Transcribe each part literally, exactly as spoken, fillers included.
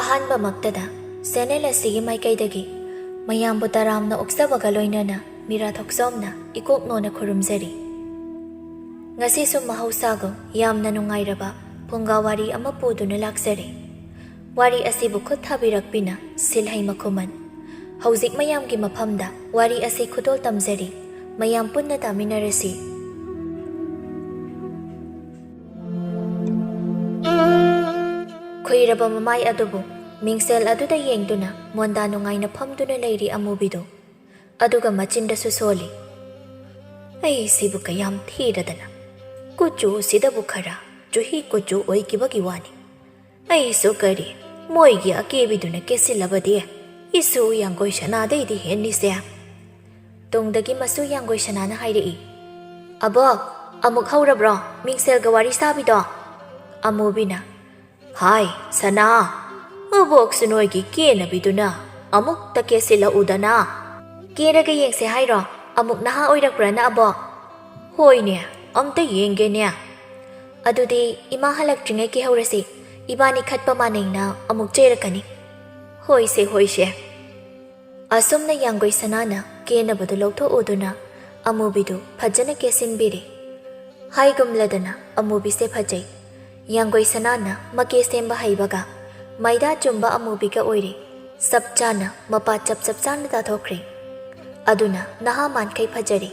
ꯑꯍꯥꯟꯕꯃꯛꯇꯗ channel ꯑꯁꯤꯒꯤ ꯃꯥꯏꯀꯩꯗꯒꯤ ꯃꯌꯥꯝꯕꯨ ꯇꯔꯥꯝꯅ ꯑꯣꯛꯆꯕꯒ ꯂꯣꯏꯅꯅ ꯃꯤꯔꯥ ꯊꯣꯛꯆꯣꯝꯅ ꯏꯀꯣꯛ ꯅꯣꯟꯅ ꯈꯨꯔꯨꯝꯖꯔꯤ꯫ ꯉꯁꯤꯁꯨ ꯃꯍꯧꯁꯥꯒꯨꯝ ꯌꯥꯝꯅ ꯅꯨꯡꯉꯥꯏꯔꯕ ꯐꯨꯡꯒꯥ ꯋꯥꯔꯤ ꯑꯃ ꯄꯨꯗꯨꯅ ꯂꯥꯛꯆꯔꯦ꯫ ꯋꯥꯔꯤ ꯑꯁꯤꯕꯨ ꯈꯨꯠ ꯊꯥꯕꯤꯔꯛꯄꯤꯅ ꯁꯤꯜꯍꯩ ꯃꯈꯨꯃꯟ꯫ ꯍꯧꯖꯤꯛ ꯃꯌꯥꯝꯒꯤ ꯃꯐꯝꯗ ꯋꯥꯔꯤ ꯑꯁꯤ ꯈꯨꯗꯣꯜ ꯇꯝꯖꯔꯤ꯫ ꯃꯌꯥꯝ ꯄꯨꯟꯅ ꯇꯥꯃꯤꯟꯅꯔꯁꯤ꯫ ꯈꯨꯏꯔꯕ ꯃꯃꯥꯏ ꯑꯗꯨꯕꯨ ꯃꯤꯡꯁꯦꯜ ꯑꯗꯨꯗ ꯌꯦꯡꯗꯨꯅ ꯃꯣꯟꯗꯥ ꯅꯨꯡꯉꯥꯏꯅ ꯐꯝꯗꯨꯅ ꯂꯩꯔꯤ ꯑꯃꯨꯕꯤꯗꯨ꯫ ꯑꯗꯨꯒ ꯃꯆꯤꯟꯗꯁꯨ ꯁꯣꯜꯂꯤ꯫ "ꯑꯩꯁꯤꯕꯨ ꯀꯌꯥꯝ ꯊꯤꯔꯗꯅ, ꯀꯨꯆꯨꯁꯤꯗꯕꯨ ꯈꯔ ꯆꯨꯍꯤ ꯀꯨꯆꯨ ꯑꯣꯏꯈꯤꯕꯒꯤ ꯋꯥꯅꯤ꯫ ꯑꯩꯁꯨ ꯀꯔꯤ, ꯃꯣꯏꯒꯤ ꯑꯀꯦꯕꯤꯗꯨꯅ ꯀꯦꯁꯤꯜꯂꯕꯗꯤ ꯏꯁꯨ ꯌꯥꯡꯒꯣꯏ ꯁꯅꯥꯗꯩꯗꯤ ꯍꯦꯟꯅꯤꯁꯦ?" ꯇꯨꯡꯗꯒꯤ ꯃꯁꯨ ꯌꯥꯡꯒꯣꯏ ꯁꯅꯥꯅ ꯍꯥꯏꯔꯛꯏ, "ꯑꯕꯣꯛ, ꯑꯃꯨꯛ ꯍꯧꯔꯕ꯭ꯔꯣ ꯃꯤꯡꯁꯦꯜꯒ ꯋꯥꯔꯤ ꯁꯥꯕꯤꯗꯣ?" ꯑꯃꯨꯕꯤꯅ, "ꯍꯥꯏ, ꯁꯅꯥ, ꯑꯕꯣꯛꯁꯨ ꯅꯣꯏꯒꯤ ꯀꯦꯅꯕꯤꯗꯨꯅ ꯑꯃꯨꯛꯇ ꯀꯦꯁꯤꯜꯂꯛꯎꯗꯅ꯫ ꯀꯦꯔꯒ ꯌꯦꯡꯁꯦ ꯍꯥꯏꯔꯣ? ꯑꯃꯨꯛ ꯅꯍꯥ ꯑꯣꯏꯔꯛꯄ꯭ꯔꯥꯅ, ꯑꯕꯣꯛ?" "ꯍꯣꯏꯅꯦ, ꯑꯝꯇ ꯌꯦꯡꯒꯦꯅꯦ꯫" "ꯑꯗꯨꯗꯤ ꯏꯃꯥ ꯍꯜꯂꯛꯇ꯭ꯔꯤꯉꯩ ꯀꯦꯍꯧꯔꯁꯤ꯫ ꯏꯕꯥꯅꯤ ꯈꯠꯄ ꯃꯥꯟꯅꯩꯅ ꯑꯃꯨꯛ ꯆꯩꯔꯛꯀꯅꯤ꯫" "ꯍꯣꯏꯁꯦ, ꯍꯣꯏꯁꯦ꯫" ꯑꯁꯨꯝꯅ ꯌꯥꯡꯒꯣꯏ ꯁꯅꯥꯅ ꯀꯦꯅꯕꯗꯨ ꯂꯧꯊꯣꯛꯎꯗꯨꯅ ꯑꯃꯨꯕꯤꯗꯨ ꯐꯖꯅ ꯀꯦꯁꯤꯟꯕꯤꯔꯦ꯫ ꯍꯥꯏꯒꯨꯝꯂꯗꯅ ꯑꯃꯨꯕꯤꯁꯦ ꯐꯖꯩ꯫ ꯌꯥꯡꯒꯣꯏ ꯁꯅꯥꯅ ꯃꯀꯦ ꯁꯦꯝꯕ ꯍꯩꯕꯒ ꯃꯩꯗꯥ ꯆꯨꯝꯕ ꯑꯃꯨꯕꯤꯒ ꯑꯣꯏꯔꯦ꯫ ꯆꯞ ꯆꯥꯅ ꯃꯄꯥ ꯆꯞ ꯆꯞ ꯆꯥꯅ ꯇꯥꯊꯣꯛꯈ꯭ꯔꯦ꯫ ꯑꯗꯨꯅ ꯅꯍꯥ ꯃꯥꯟꯈꯩ ꯐꯖꯔꯦ꯫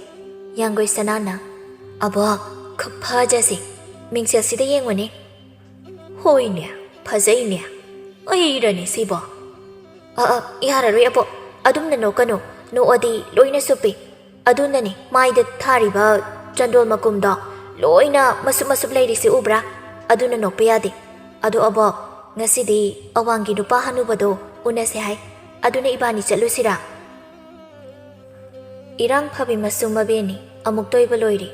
ꯌꯥꯡꯒꯣꯏ ꯁꯅꯥꯅ, "ꯑꯕꯣꯛ, ꯈꯨꯐꯖꯁꯦ꯫ ꯃꯤꯡꯁꯦꯜꯁꯤꯗ ꯌꯦꯡꯉꯨꯅꯦ꯫" "ꯍꯣꯏꯅꯦ, ꯐꯖꯩꯅꯦ꯫ ꯑꯩꯔꯅꯦ ꯁꯤꯕꯣ?" "ꯑ, ꯑ, ꯌꯥꯔꯔꯣꯏ ꯑꯕꯣꯛ, ꯑꯗꯨꯝꯅ ꯅꯣꯛꯀꯅꯨ꯫ ꯅꯣꯛꯑꯗꯤ ꯂꯣꯏꯅ ꯁꯨꯞꯄꯤ꯫ ꯑꯗꯨꯅꯅꯦ ꯃꯥꯏꯗ ꯊꯥꯔꯤꯕ ꯆꯟꯗꯣꯜ ꯃꯀꯨꯝꯗꯣ ꯂꯣꯏꯅ ꯃꯁꯨꯞ ꯃꯁꯨꯞ ꯂꯩꯔꯤꯁꯦ ꯎꯕ꯭ꯔꯥ? ꯑꯗꯨꯅ ꯅꯣꯛꯄ ꯌꯥꯗꯦ꯫ ꯑꯗꯣ ꯑꯕꯣꯛ, ꯉꯁꯤꯗꯤ ꯑꯋꯥꯡꯒꯤ ꯅꯨꯄꯥ ꯍꯅꯨꯕꯗꯣ ꯎꯅꯁꯦ ꯍꯥꯏ꯫ ꯑꯗꯨꯅ ꯏꯕꯥꯅꯤ ꯆꯠꯂꯨꯁꯤꯔꯥ?" ꯏꯔꯥꯡ ꯐꯕꯤ ꯃꯁꯨ ꯃꯕꯦꯅꯤ ꯑꯃꯨꯛꯇ ꯑꯣꯏꯕ ꯂꯣꯏꯔꯦ꯫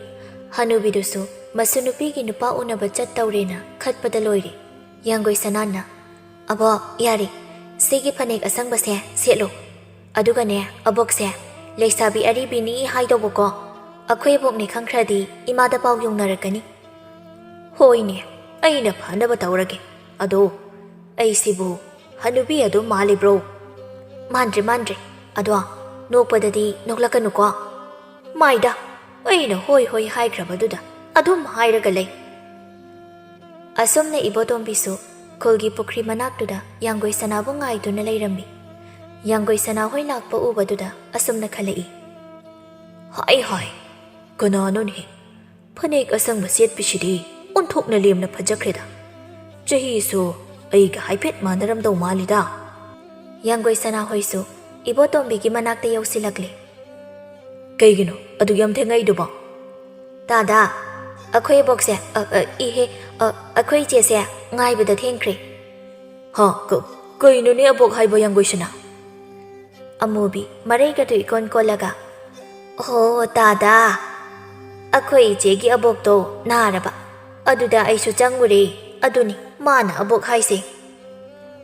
ꯍꯅꯨꯕꯤꯗꯨꯁꯨ ꯃꯁꯨ ꯅꯨꯄꯤꯒꯤ ꯅꯨꯄꯥ ꯎꯅꯕ ꯆꯠꯇꯧꯔꯦꯅ ꯈꯠꯄꯗ ꯂꯣꯏꯔꯦ꯫ ꯌꯥꯡꯒꯣꯏ ꯁꯅꯥꯅ, "ꯑꯕꯣꯛ, ꯌꯥꯔꯦ, ꯁꯤꯒꯤ ꯐꯅꯦꯛ ꯑꯁꯪꯕꯁꯦ ꯁꯦꯠꯂꯣ꯫ ꯑꯗꯨꯒꯅꯦ, ꯑꯕꯣꯛꯁꯦ, ꯂꯩꯁꯥꯕꯤ ꯑꯔꯤꯕꯤꯅꯤ ꯍꯥꯏꯗꯧꯕꯀꯣ꯫ ꯑꯩꯈꯣꯏ ꯑꯕꯣꯛꯅꯦ ꯈꯪꯈ꯭ꯔꯗꯤ ꯏꯃꯥꯗ ꯄꯥꯎ ꯌꯧꯅꯔꯛꯀꯅꯤ꯫" "ꯍꯣꯏꯅꯦ, ꯑꯩꯅ ꯐꯅꯕ ꯇꯧꯔꯒꯦ꯫ ꯑꯗꯣ ꯑꯩꯁꯤꯕꯨ "ꯍꯅꯨꯕꯤ ꯑꯗꯨꯝ ꯃꯥꯜꯂꯤꯕ꯭ꯔꯣ?" "ꯃꯥꯟꯗ꯭ꯔꯦ, ꯃꯥꯟꯗ꯭ꯔꯦ꯫ ꯑꯗꯣ ꯅꯣꯛꯄꯗꯗꯤ ꯅꯣꯛꯂꯛꯀꯅꯨꯀꯣ꯫" "ꯃꯥꯏꯗ, ꯑꯩꯅ ꯍꯣꯏ ꯍꯣꯏ ꯍꯥꯏꯈ꯭ꯔꯕꯗꯨꯗ ꯑꯗꯨꯝ ꯍꯥꯏꯔꯒ ꯂꯩ꯫" ꯑꯁꯨꯝꯅ ꯏꯕꯣꯇꯣꯝꯕꯤꯁꯨ ꯈꯨꯜꯒꯤ ꯄꯨꯈ꯭ꯔꯤ ꯃꯅꯥꯛꯇꯨꯗ ꯌꯥꯡꯒꯣꯏ ꯁꯅꯥꯕꯨ ꯉꯥꯏꯗꯨꯅ ꯂꯩꯔꯝꯃꯤ꯫ ꯌꯥꯡꯒꯣꯏ ꯁꯅꯥ ꯍꯣꯏ ꯂꯥꯛꯄ ꯎꯕꯗꯨꯗ ꯑꯁꯨꯝꯅ ꯈꯜꯂꯛꯏ, "ꯍꯥꯏ ꯍꯥꯏ, ꯀꯅꯥꯅꯣꯅꯦ? ꯐꯅꯦꯛ ꯑꯁꯪꯕ ꯁꯦꯠꯄꯤꯁꯤꯗꯤ ꯑꯣꯟꯊꯣꯛꯅ ꯂꯦꯝꯅ ꯐꯖꯈ꯭ꯔꯦꯗ꯫ ꯆꯍꯤꯁꯨ ꯑꯩꯒ ꯍꯥꯏꯐꯦꯠ ꯃꯥꯟꯅꯔꯝꯗꯧ ꯃꯥꯜꯂꯤꯗ꯫" ꯌꯥꯡꯒꯣꯏ ꯁꯅꯥ ꯍꯣꯏꯁꯨ ꯏꯕꯣꯇꯣꯝꯕꯤꯒꯤ ꯃꯅꯥꯛꯇ ꯌꯧꯁꯤꯜꯂꯛꯂꯦ꯫ "ꯀꯩꯒꯤꯅꯣ ꯑꯗꯨꯛ ꯌꯥꯝ ꯊꯦꯡꯉꯛꯏꯗꯨꯕꯣ?" "ꯇꯥꯗꯥ, ꯑꯩꯈꯣꯏ ꯑꯕꯣꯛꯁꯦ, ꯑ, ꯑ, ꯏꯍꯦ, ꯑ, ꯑꯩꯈꯣꯏ ꯏꯆꯦꯁꯦ ꯉꯥꯏꯕꯗ ꯊꯦꯡꯈ꯭ꯔꯦ꯫" "ꯍꯥ, ꯀ-, ꯀꯩꯅꯣꯅꯦ ꯑꯕꯣꯛ ꯍꯥꯏꯕꯣ, ꯌꯥꯡꯒꯣꯏ ꯁꯅꯥ?" ꯑꯃꯨꯕꯤ ꯃꯔꯩꯒꯗꯨ ꯏꯀꯣꯟ ꯀꯣꯜꯂꯒ, "ꯍꯣ, ꯇꯥꯗꯥ, ꯑꯩꯈꯣꯏ ꯏꯆꯦꯒꯤ ꯑꯕꯣꯛꯇꯣ ꯅꯥꯔꯕ, ꯑꯗꯨꯗ ꯑꯩꯁꯨ ꯆꯪꯉꯨꯔꯦ꯫ ꯑꯗꯨꯅꯤ ꯃꯥꯅ ꯑꯕꯣꯛ ꯍꯥꯏꯁꯦ꯫"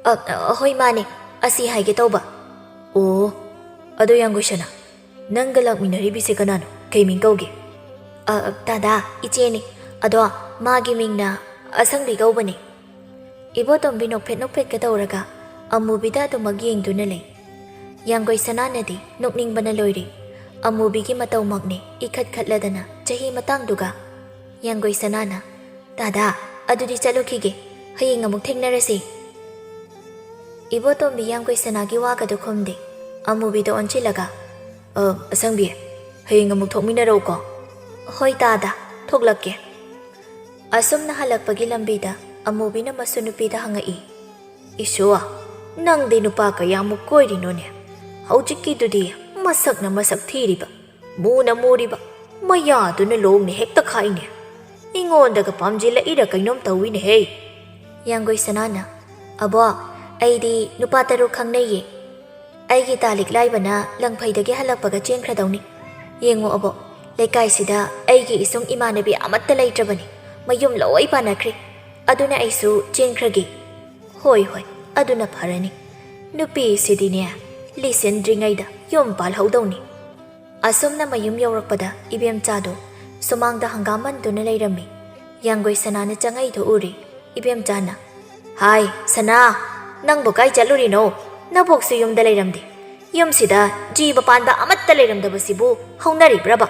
"ꯑ, ꯑ, ꯍꯣꯏ, ꯃꯥꯅꯦ, ꯑꯁꯤ ꯍꯥꯏꯒꯦ ꯇꯧꯕ꯫" "ꯑꯣ, ꯑꯗꯣ ꯌꯥꯡꯒꯣꯏ ꯁꯅꯥ, ꯅꯪꯒ ꯂꯥꯛꯃꯤꯟꯅꯔꯤꯕꯤꯁꯦ ꯀꯅꯥꯅꯣ? ꯀꯩ ꯃꯤꯡ ꯀꯧꯒꯦ?" "ꯑ, ꯑ, ꯇꯥꯗꯥ, ꯏꯆꯦꯅꯦ꯫ ꯑꯗꯣ ꯃꯥꯒꯤ ꯃꯤꯡꯅ ꯑꯁꯪꯕꯤ ꯀꯧꯕꯅꯦ꯫" ꯏꯕꯣꯇꯣꯝꯕꯤ ꯅꯣꯛꯐꯦꯠ ꯅꯣꯛꯐꯦꯠꯀ ꯇꯧꯔꯒ ꯑꯃꯨꯕꯤꯗ ꯑꯗꯨꯃꯛ ꯌꯦꯡꯗꯨꯅ ꯂꯩ꯫ ꯌꯥꯡꯒꯣꯏ ꯁꯅꯥꯅꯗꯤ ꯅꯣꯛꯅꯤꯡꯕꯅ ꯂꯣꯏꯔꯦ꯫ ꯑꯃꯨꯕꯤꯒꯤ ꯃꯇꯧꯃꯛꯅꯦ ꯏꯈꯠ ꯈꯠꯂꯗꯅ ꯆꯍꯤ ꯃꯇꯥꯡꯗꯨꯒ꯫ ꯌꯥꯡꯒꯣꯏ ꯁꯅꯥꯅ, "ꯇꯥꯗꯥ, ꯑꯗꯨꯗꯤ ꯆꯠꯂꯨꯈꯤꯒꯦ꯫ ꯍꯌꯦꯡ ꯑꯃꯨꯛ ꯊꯦꯡꯅꯔꯁꯤ꯫" ꯏꯕꯣꯇꯣꯝꯕꯤ ꯌꯥꯡꯒꯣꯏ ꯁꯅꯥꯒꯤ ꯋꯥꯒꯗꯨ ꯈꯨꯝꯗꯦ꯫ ꯑꯃꯨꯕꯤꯗ ꯑꯣꯟꯁꯤꯜꯂꯒ, "ꯑ, ꯑꯁꯪꯕꯤ, ꯍꯌꯦꯡ ꯑꯃꯨꯛ ꯊꯣꯛꯃꯤꯟꯅꯔꯛꯎꯀꯣ꯫" "ꯍꯣꯏ ꯇꯥꯗꯥ, ꯊꯣꯛꯂꯛꯀꯦ꯫" ꯑꯁꯨꯝꯅ ꯍꯜꯂꯛꯄꯒꯤ ꯂꯝꯕꯤꯗ ꯑꯃꯨꯕꯤꯅ ꯃꯁꯨ ꯅꯨꯄꯤꯗ ꯍꯪꯉꯛꯏ, "ꯏꯁꯨ, ꯅꯪꯗꯤ ꯅꯨꯄꯥ ꯀꯌꯥꯃꯨꯛ ꯀꯣꯏꯔꯤꯅꯣꯅꯦ? ꯍꯧꯖꯤꯛꯀꯤꯗꯨꯗꯤ ꯃꯁꯛꯅ ꯃꯁꯛ ꯊꯤꯔꯤꯕ, ꯃꯨꯅ ꯃꯨꯔꯤꯕ, ꯃꯌꯥꯗꯨꯅ ꯂꯣꯡꯅ ꯍꯦꯛꯇ ꯈꯥꯛꯏꯅꯦ꯫ ꯑꯩꯉꯣꯟꯗꯒ ꯄꯥꯝꯖꯤꯜꯂꯛꯏꯔ ꯀꯩꯅꯣꯝ ꯇꯧꯏꯅꯦꯍꯦ꯫" ꯌꯥꯡꯒꯣꯏ ꯁꯅꯥꯅ, "ꯑꯕꯣ, ꯑꯩꯗꯤ ꯅꯨꯄꯥ ꯇꯔꯨꯛ ꯈꯪꯅꯩꯌꯦ꯫ ꯑꯩꯒꯤ ꯇꯥ ꯂꯤꯛꯂꯥꯏꯕꯅ ꯂꯪꯐꯩꯗꯒꯤ ꯍꯜꯂꯛꯄꯒ ꯆꯦꯟꯈ꯭ꯔꯗꯧꯅꯤ꯫ ꯌꯦꯡꯉꯣ ꯑꯕꯣ, ꯂꯩꯀꯥꯏꯁꯤꯗ ꯑꯩꯒꯤ ꯏꯁꯨꯡ ꯏꯃꯥꯟꯅꯕꯤ ꯑꯃꯠꯇ ꯂꯩꯇ꯭ꯔꯕꯅꯤ꯫ ꯃꯌꯨꯝ ꯂꯣꯏ ꯄꯥꯟꯅꯈ꯭ꯔꯦ꯫ ꯑꯗꯨꯅ ꯑꯩꯁꯨ ꯆꯦꯟꯈ꯭ꯔꯒꯦ꯫" "ꯍꯣꯏ, ꯍꯣꯏ, ꯑꯗꯨꯅ ꯐꯔꯅꯤ꯫ ꯅꯨꯄꯤꯁꯤꯗꯤꯅꯦ, ꯂꯤꯁꯤꯟꯗ꯭ꯔꯤꯉꯩꯗ ꯌꯨꯝ ꯄꯥꯜꯍꯧꯗꯧꯅꯤ꯫" ꯑꯁꯨꯝꯅ ꯃꯌꯨꯝ ꯌꯧꯔꯛꯄꯗ ꯏꯕꯦꯝꯆꯥꯗꯨ ꯁꯨꯃꯥꯡꯗ ꯍꯪꯒꯥꯝ ꯃꯟꯗꯨꯅ ꯂꯩꯔꯝꯃꯤ꯫ ꯌꯥꯡꯒꯣꯏ ꯁꯅꯥꯅ ꯆꯪꯉꯛꯏꯗꯨ ꯎꯔꯦ꯫ ꯏꯕꯦꯝꯆꯥꯅ, "ꯍꯥꯏ, ꯁꯅꯥ, "ꯅꯪꯕꯨ ꯀꯥꯏ ꯆꯠꯂꯨꯔꯤꯅꯣ? ꯅꯕꯣꯛꯁꯨ ꯌꯨꯝꯗ ꯂꯩꯔꯝꯗꯦ꯫ ꯌꯨꯝꯁꯤꯗ ꯖꯤꯕ ꯄꯥꯟꯕ ꯑꯃꯠꯇ ꯂꯩꯔꯝꯗꯕꯁꯤꯕꯨ ꯍꯧꯅꯔꯤꯕ꯭ꯔꯕ?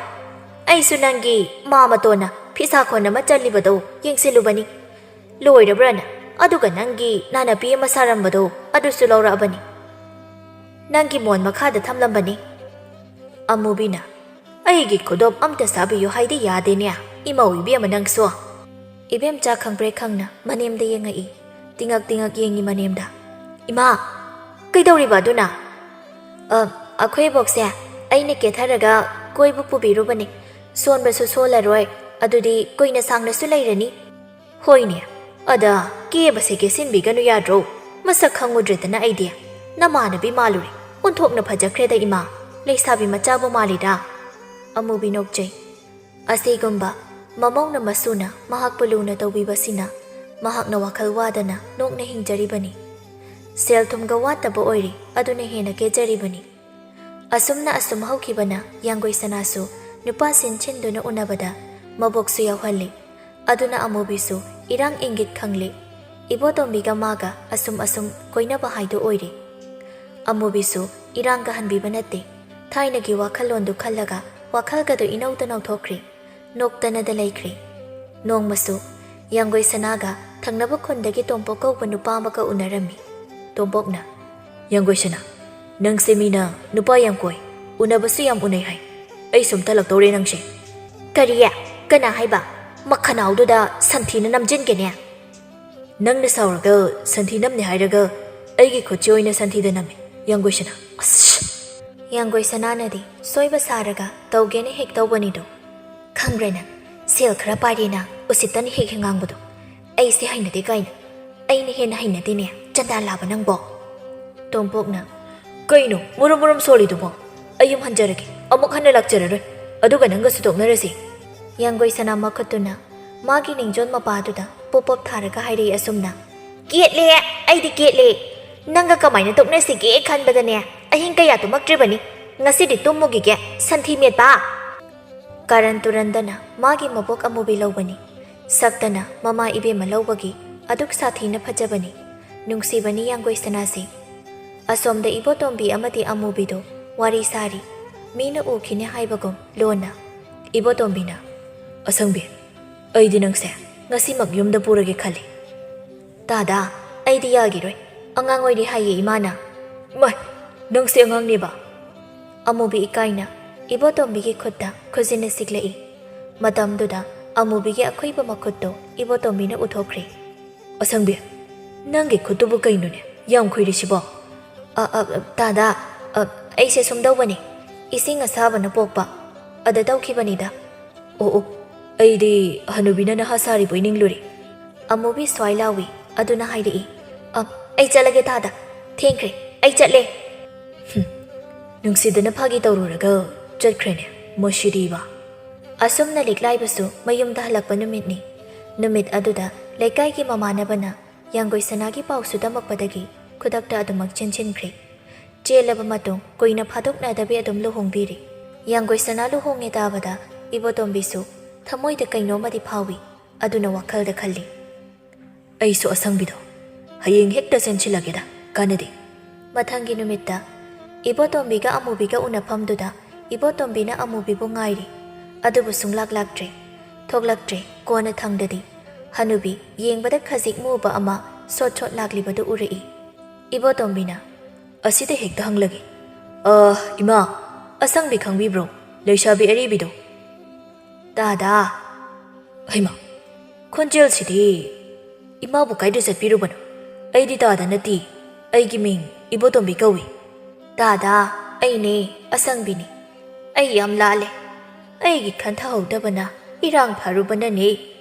ꯑꯩꯁꯨ ꯅꯪꯒꯤ ꯃꯥ ꯃꯇꯣꯟꯅ ꯐꯤꯁꯥ ꯈꯣꯟ ꯑꯃ ꯆꯠꯂꯤꯕꯗꯣ ꯌꯦꯡꯁꯤꯜꯂꯨꯕꯅꯤ꯫ ꯂꯣꯏꯔꯕ꯭ꯔꯥꯅ? ꯑꯗꯨꯒ ꯅꯪꯒꯤ ꯅꯥꯅꯄꯤ ꯑꯃ ꯁꯥꯔꯝꯕꯗꯣ ꯑꯗꯨꯁꯨ ꯂꯧꯔꯛꯑꯕꯅꯤ꯫ ꯅꯪꯒꯤ ꯃꯣꯟ ꯃꯈꯥꯗ ꯊꯝꯂꯝꯕꯅꯤ꯫" ꯑꯃꯨꯕꯤꯅ, "ꯑꯩꯒꯤ ꯈꯨꯗꯣꯞ ꯑꯝꯇ ꯁꯥꯕꯤꯌꯨ ꯍꯥꯏꯗꯤ ꯌꯥꯗꯦꯅꯦ, ꯏꯃꯧ ꯏꯕꯦꯝꯃ ꯅꯪꯁꯨ꯫" ꯏꯕꯦꯝꯆꯥ ꯈꯪꯄ꯭ꯔꯦꯛ ꯈꯪꯅ ꯃꯅꯦꯝꯗ ꯌꯦꯡꯉꯛꯏ꯫ ꯇꯤꯉꯛ ꯇꯤꯉꯛ ꯌꯦꯡꯉꯤ ꯃꯅꯦꯝꯗ꯫ "ꯏꯃꯥ, ꯀꯩꯗꯧꯔꯤꯕ ꯑꯗꯨꯅ?" "ꯑ, ꯑꯩꯈꯣꯏ ꯏꯕꯣꯛꯁꯦ ꯑꯩꯅ ꯀꯦꯊꯔꯒ ꯀꯣꯏꯕ ꯄꯨꯕꯤꯔꯨꯕꯅꯤ꯫ ꯁꯣꯟꯕꯁꯨ ꯁꯣꯜꯂꯔꯣꯏ, ꯑꯗꯨꯗꯤ ꯀꯨꯏꯅ ꯁꯥꯡꯅꯁꯨ ꯂꯩꯔꯅꯤ꯫" "ꯍꯣꯏꯅꯦ, ꯑꯗ ꯀꯦꯕꯁꯦ ꯀꯦꯁꯤꯟꯕꯤꯒꯅꯨ ꯌꯥꯗ꯭ꯔꯣ? ꯃꯁꯛ ꯈꯪꯉꯨꯗ꯭ꯔꯦꯗꯅ ꯑꯩꯗꯤ꯫ ꯅꯃꯥꯟꯅꯕꯤ ꯃꯥꯜꯂꯨꯔꯦ꯫ ꯑꯣꯟꯊꯣꯛꯅ ꯐꯖꯈ꯭ꯔꯦꯗ ꯏꯃꯥ, ꯂꯩꯁꯥꯕꯤ ꯃꯆꯥꯕꯨ ꯃꯥꯜꯂꯤꯗ꯫" ꯑꯃꯨꯕꯤ ꯅꯣꯛꯆꯩ꯫ ꯑꯁꯤꯒꯨꯝꯕ ꯃꯃꯧꯅ ꯃꯁꯨꯅ ꯃꯍꯥꯛꯄꯨ ꯂꯨꯅ ꯇꯧꯕꯤꯕꯁꯤꯅ ꯃꯍꯥꯛꯅ ꯋꯥꯈꯜ ꯋꯥꯗꯅ ꯅꯣꯛꯅ ꯍꯤꯡꯖꯔꯤꯕꯅꯤ꯫ ꯁꯦꯜ ꯊꯨꯝꯒ ꯋꯥꯠꯇꯕ ꯑꯣꯏꯔꯦ, ꯑꯗꯨꯅ ꯍꯦꯟꯅ ꯀꯦꯖꯔꯤꯕꯅꯤ꯫ ꯑꯁꯨꯝꯅ ꯑꯁꯨꯝ ꯍꯧꯈꯤꯕꯅ ꯌꯥꯡꯒꯣꯏ ꯁꯅꯥꯁꯨ ꯅꯨꯄꯥ ꯁꯤꯟ ꯁꯤꯟꯗꯨꯅ ꯎꯅꯕꯗ ꯃꯕꯣꯛꯁꯨ ꯌꯥꯎꯍꯜꯂꯤ꯫ ꯑꯗꯨꯅ ꯑꯃꯨꯕꯤꯁꯨ ꯏꯔꯥꯡ ꯏꯪꯒꯤꯠ ꯈꯪꯂꯤ꯫ ꯏꯕꯣꯇꯣꯝꯕꯤꯒ ꯃꯥꯒ ꯑꯁꯨꯝ ꯑꯁꯨꯝ ꯀꯣꯏꯅꯕ ꯍꯥꯏꯗꯨ ꯑꯣꯏꯔꯦ꯫ ꯑꯃꯨꯕꯤꯁꯨ ꯏꯔꯥꯡꯒ ꯍꯟꯕꯤꯕ ꯅꯠꯇꯦ꯫ ꯊꯥꯏꯅꯒꯤ ꯋꯥꯈꯜꯂꯣꯟꯗꯨ ꯈꯜꯂꯒ ꯋꯥꯈꯜꯒꯗꯨ ꯏꯅꯧꯗ ꯅꯧꯊꯣꯛꯈ꯭ꯔꯦ꯫ ꯅꯣꯛꯇꯅꯗ ꯂꯩꯈ꯭ꯔꯦ꯫ ꯅꯣꯡꯃꯁꯨ ꯌꯥꯡꯒꯣꯏ ꯁꯅꯥꯒ ꯊꯪꯅꯕ ꯈꯨꯟꯗꯒꯤ ꯇꯣꯝꯄꯣꯛ ꯀꯧꯕ ꯅꯨꯄꯥ ꯑꯃꯒ ꯎꯅꯔꯝꯃꯤ꯫ ꯇꯣꯝꯄꯣꯛꯅ, "ꯌꯥꯡꯒꯣꯏ ꯁꯅꯥ, ꯅꯪꯁꯦ ꯃꯤꯅ ꯅꯨꯄꯥ ꯌꯥꯝ ꯀꯣꯏ, ꯎꯅꯕꯁꯨ ꯌꯥꯝ ꯎꯅꯩ ꯍꯥꯏ꯫ ꯑꯩ ꯁꯨꯝ ꯇꯜꯂꯛꯇꯧꯔꯦ ꯅꯪꯁꯦ꯫" "ꯀꯔꯤ? ꯀꯅꯥ ꯍꯥꯏꯕ? ꯃꯈꯅꯥꯎꯗꯨꯗ ꯁꯟꯊꯤꯅ ꯅꯝꯖꯤꯟꯒꯦꯅꯦ꯫" "ꯅꯪꯅ ꯁꯥꯎꯔꯒ ꯁꯟꯊꯤ ꯅꯝꯅꯦ ꯍꯥꯏꯔꯒ ꯑꯩꯒꯤ ꯈꯨꯠꯁꯦ ꯑꯣꯏꯅ ꯁꯟꯊꯤꯗ ꯅꯝꯃꯦ, ꯌꯥꯡꯒꯣꯏ ꯁꯅꯥ꯫" ꯑꯁ! ꯌꯥꯡꯒꯣꯏ ꯁꯅꯥꯅꯗꯤ ꯁꯣꯏꯕ ꯁꯥꯔꯒ ꯇꯧꯒꯦꯅ ꯍꯦꯛ ꯇꯧꯕꯅꯤꯗꯣ꯫ "ꯈꯪꯕ꯭ꯔꯥ ꯅꯪ, ꯁꯦꯜ ꯈꯔ ꯄꯥꯏꯔꯦꯅ ꯎꯁꯤꯠꯇꯅ ꯍꯦꯛ ꯍꯦꯛ ꯉꯥꯡꯕꯗꯣ? ꯑꯩꯁꯦ ꯍꯩꯅꯗꯦ ꯀꯥꯏꯅ꯫ ꯑꯩꯅ ꯍꯦꯟꯅ ꯍꯩꯅꯗꯦꯅꯦ, ꯆꯟꯗꯥ ꯂꯥꯕ ꯅꯪꯕꯣ!" ꯇꯣꯝꯄꯣꯛꯅ, "ꯀꯩꯅꯣ ꯃꯨꯔꯨꯝ ꯃꯨꯔꯨꯝ ꯁꯣꯜꯂꯤꯗꯨꯕꯣ? ꯑꯩ ꯌꯨꯝ ꯍꯟꯖꯔꯒꯦ, ꯑꯃꯨꯛ ꯍꯟꯅ ꯂꯥꯛꯆꯔꯔꯣꯏ꯫ ꯑꯗꯨꯒ ꯅꯪꯒꯁꯨ ꯇꯣꯛꯅꯔꯁꯤ꯫" ꯌꯥꯡꯒꯣꯏ ꯁꯅꯥ ꯃꯈꯨꯠꯇꯨꯅ ꯃꯥꯒꯤ ꯅꯤꯡꯖꯣꯟ ꯃꯄꯥꯗꯨꯗ ꯄꯣꯞ ꯄꯣꯞ ꯊꯥꯔꯒ ꯍꯥꯏꯔꯛꯏ ꯑꯁꯨꯝꯅ, "ꯀꯦꯠꯂꯦ, ꯑꯩꯗꯤ ꯀꯦꯠꯂꯦ꯫ ꯅꯪꯒ ꯀꯃꯥꯏꯅ ꯇꯣꯛꯅꯁꯤꯒꯦ ꯈꯟꯕꯗꯅꯦ ꯑꯍꯤꯡ ꯀꯌꯥ ꯇꯨꯝꯃꯛꯇ꯭ꯔꯤꯕꯅꯤ꯫ ꯉꯁꯤꯗꯤ ꯇꯨꯝꯃꯨꯈꯤꯒꯦ, ꯁꯟꯊꯤ ꯃꯦꯠꯄ!" ꯀꯥꯔꯟ ꯇꯨꯔꯟꯗꯅ ꯃꯥꯒꯤ ꯃꯕꯣꯛ ꯑꯃꯨꯕꯤ ꯂꯧꯕꯅꯤ꯫ ꯁꯛꯇꯅ ꯃꯃꯥ ꯏꯕꯦꯝꯃ ꯂꯧꯕꯒꯤ ꯑꯗꯨꯛ ꯁꯥꯊꯤꯅ ꯐꯖꯕꯅꯤ꯫ ꯅꯨꯡꯁꯤꯕꯅꯤ ꯌꯥꯡꯒꯣꯏ ꯁꯅꯥꯁꯦ꯫ ꯑꯁꯣꯝꯗ ꯏꯕꯣꯇꯣꯝꯕꯤ ꯑꯃꯗꯤ ꯑꯃꯨꯕꯤꯗꯣ ꯋꯥꯔꯤ ꯁꯥꯔꯤ꯫ ꯃꯤꯅ ꯎꯈꯤꯅꯤ ꯍꯥꯏꯕꯒꯨꯝ ꯂꯣꯟꯅ꯫ ꯏꯕꯣꯇꯣꯝꯕꯤꯅ, "ꯑꯁꯪꯕꯤ, ꯑꯩꯗꯤ ꯅꯪꯁꯦ ꯉꯁꯤꯃꯛ ꯌꯨꯝꯗ ꯄꯨꯔꯒꯦ ꯈꯜꯂꯤ꯫" "ꯇꯥꯗꯥ, ꯑꯩꯗꯤ ꯌꯥꯒꯤꯔꯣꯏ꯫ ꯑꯉꯥꯡ ꯑꯣꯏꯔꯤ ꯍꯥꯏꯌꯦ ꯏꯃꯥꯅ꯫" "ꯃꯥꯏ, ꯅꯪꯁꯦ ꯑꯉꯥꯡꯅꯦꯕ?" ꯑꯃꯨꯕꯤ ꯏꯀꯥꯏꯅ ꯏꯕꯣꯇꯣꯝꯕꯤꯒꯤ ꯈꯨꯠꯇ ꯈꯨꯖꯤꯟꯅ ꯁꯤꯛꯂꯛꯏ꯫ ꯃꯇꯝꯗꯨꯗ ꯑꯃꯨꯕꯤꯒꯤ ꯑꯈꯨꯏꯕ ꯃꯈꯨꯠꯇꯣ ꯏꯕꯣꯇꯣꯝꯕꯤꯅ ꯎꯊꯣꯛꯈ꯭ꯔꯦ꯫ "ꯑꯁꯪꯕꯤ, ꯅꯪꯒꯤ ꯈꯨꯠꯇꯨꯕꯨ ꯀꯩꯅꯣꯅꯦ ꯌꯥꯝ ꯈꯨꯏꯔꯤꯁꯤꯕꯣ?" "ꯑ, ꯑ, ꯑ, ꯇꯥꯗꯥ, ꯑ, ꯑꯩꯁꯦ ꯁꯨꯝ ꯇꯧꯕꯅꯤ꯫ ꯏꯁꯤꯡ ꯑꯁꯥꯕꯅ ꯄꯣꯛꯄ, ꯑꯗ ꯇꯧꯈꯤꯕꯅꯤꯗ꯫" "ꯑꯣ, ꯑꯣ, ꯑꯩꯗꯤ ꯍꯅꯨꯕꯤꯅ ꯅꯍꯥ ꯁꯥꯔꯤꯕꯣꯏ ꯅꯤꯡꯂꯨꯔꯦ꯫" ꯑꯃꯨꯕꯤ ꯁ꯭ꯋꯥꯏ ꯂꯥꯎꯏ꯫ ꯑꯗꯨꯅ ꯍꯥꯏꯔꯛꯏ, "ꯑ, ꯑꯩ ꯆꯠꯂꯒꯦ ꯇꯥꯗꯥ, ꯊꯦꯡꯈ꯭ꯔꯦ, ꯑꯩ ꯆꯠꯂꯦ꯫" ꯍꯨꯝ, ꯅꯨꯡꯁꯤꯗꯅ ꯐꯥꯒꯤ ꯇꯧꯔꯨꯔꯒ ꯆꯠꯈ꯭ꯔꯦꯅꯦ, ꯃꯁꯤꯗꯤꯕ꯫ ꯑꯁꯨꯝꯅ ꯂꯤꯛꯂꯥꯏꯕꯁꯨ ꯃꯌꯨꯝꯗ ꯍꯜꯂꯛꯄ ꯅꯨꯃꯤꯠꯅꯤ꯫ ꯅꯨꯃꯤꯠ ꯑꯗꯨꯗ ꯂꯩꯀꯥꯏꯒꯤ ꯃꯃꯥꯟꯅꯕꯅ ꯌꯥꯡꯒꯣꯏ ꯁꯅꯥꯒꯤ ꯄꯥꯎꯁꯨ ꯇꯝꯃꯛꯄꯗꯒꯤ ꯈꯨꯗꯛꯇ ꯑꯗꯨꯃꯛ ꯆꯦꯟꯁꯤꯟꯈ꯭ꯔꯦ꯫ ꯆꯦꯜꯂꯕ ꯃꯇꯨꯡ ꯀꯨꯏꯅ ꯐꯥꯗꯣꯛꯅꯗꯕꯤ ꯑꯗꯨꯝ ꯂꯨꯍꯣꯡꯕꯤꯔꯦ꯫ ꯌꯥꯡꯒꯣꯏ ꯁꯅꯥ ꯂꯨꯍꯣꯡꯉꯦ ꯇꯥꯕꯗ ꯏꯕꯣꯇꯣꯝꯕꯤꯁꯨ ꯊꯃꯣꯏꯗ ꯀꯩꯅꯣꯝꯃꯗꯤ ꯐꯥꯎꯏ꯫ ꯑꯗꯨꯅ ꯋꯥꯈꯜꯗ ꯈꯜꯂꯤ, "ꯑꯩꯁꯨ ꯑꯁꯪꯕꯤꯗꯣ ꯍꯌꯦꯡ ꯍꯦꯛꯇ ꯆꯦꯟꯁꯤꯜꯂꯒꯦꯗ, ꯀꯥꯟꯅꯗꯦ꯫" ꯃꯊꯪꯒꯤ ꯅꯨꯃꯤꯠꯇ ꯏꯕꯣꯇꯣꯝꯕꯤꯒ ꯑꯃꯨꯕꯤꯒ ꯎꯅꯐꯝꯗꯨꯗ ꯏꯕꯣꯇꯣꯝꯕꯤꯅ ꯑꯃꯨꯕꯤꯕꯨ ꯉꯥꯏꯔꯤ꯫ ꯑꯗꯨꯕꯨ ꯁꯨꯡꯂꯥꯛ ꯂꯥꯛꯇ꯭ꯔꯦ꯫ ꯊꯣꯛꯂꯛꯇ꯭ꯔꯦ꯫ ꯀꯣꯟꯅꯊꯪꯗꯗꯤ ꯍꯅꯨꯕꯤ ꯌꯦꯡꯕꯗ ꯈꯖꯤꯛ ꯃꯨꯕ ꯑꯃ ꯁꯣꯠ ꯁꯣꯠ ꯂꯥꯛꯂꯤꯕꯗꯨ ꯎꯔꯛꯏ꯫ ꯏꯕꯣꯇꯣꯝꯕꯤꯅ, "ꯑꯁꯤꯗ ꯍꯦꯛꯇ ꯍꯪꯂꯒꯦ꯫ ꯑ, ꯏꯃꯥ, ꯑꯁꯪꯕꯤ ꯈꯪꯕꯤꯕ꯭ꯔꯣ? ꯂꯩꯁꯥꯕꯤ ꯑꯔꯤꯕꯤꯗꯣ?" "ꯇꯥꯗꯥ꯫" "ꯍꯩꯃꯥ, ꯈꯣꯟꯖꯦꯜꯁꯤꯗꯤ ꯏꯃꯥꯕꯨ ꯀꯥꯏꯗ ꯆꯠꯄꯤꯔꯨꯕꯅꯣ? ꯑꯩꯗꯤ ꯇꯥꯗꯥ ꯅꯠꯇꯦ, ꯑꯩꯒꯤ ꯃꯤꯡ ꯏꯕꯣꯇꯣꯝꯕꯤ ꯀꯧꯏ꯫" "ꯇꯥꯗꯥ, ꯑꯩꯅꯦ ꯑꯁꯪꯕꯤꯅꯤ꯫ ꯑꯩ ꯌꯥꯝ ꯂꯥꯜꯂꯦ꯫ ꯑꯩꯒꯤ ꯈꯟꯊꯍꯧꯗꯕꯅ ꯏꯔꯥꯡ ꯐꯔꯨꯕꯅꯅꯦ꯫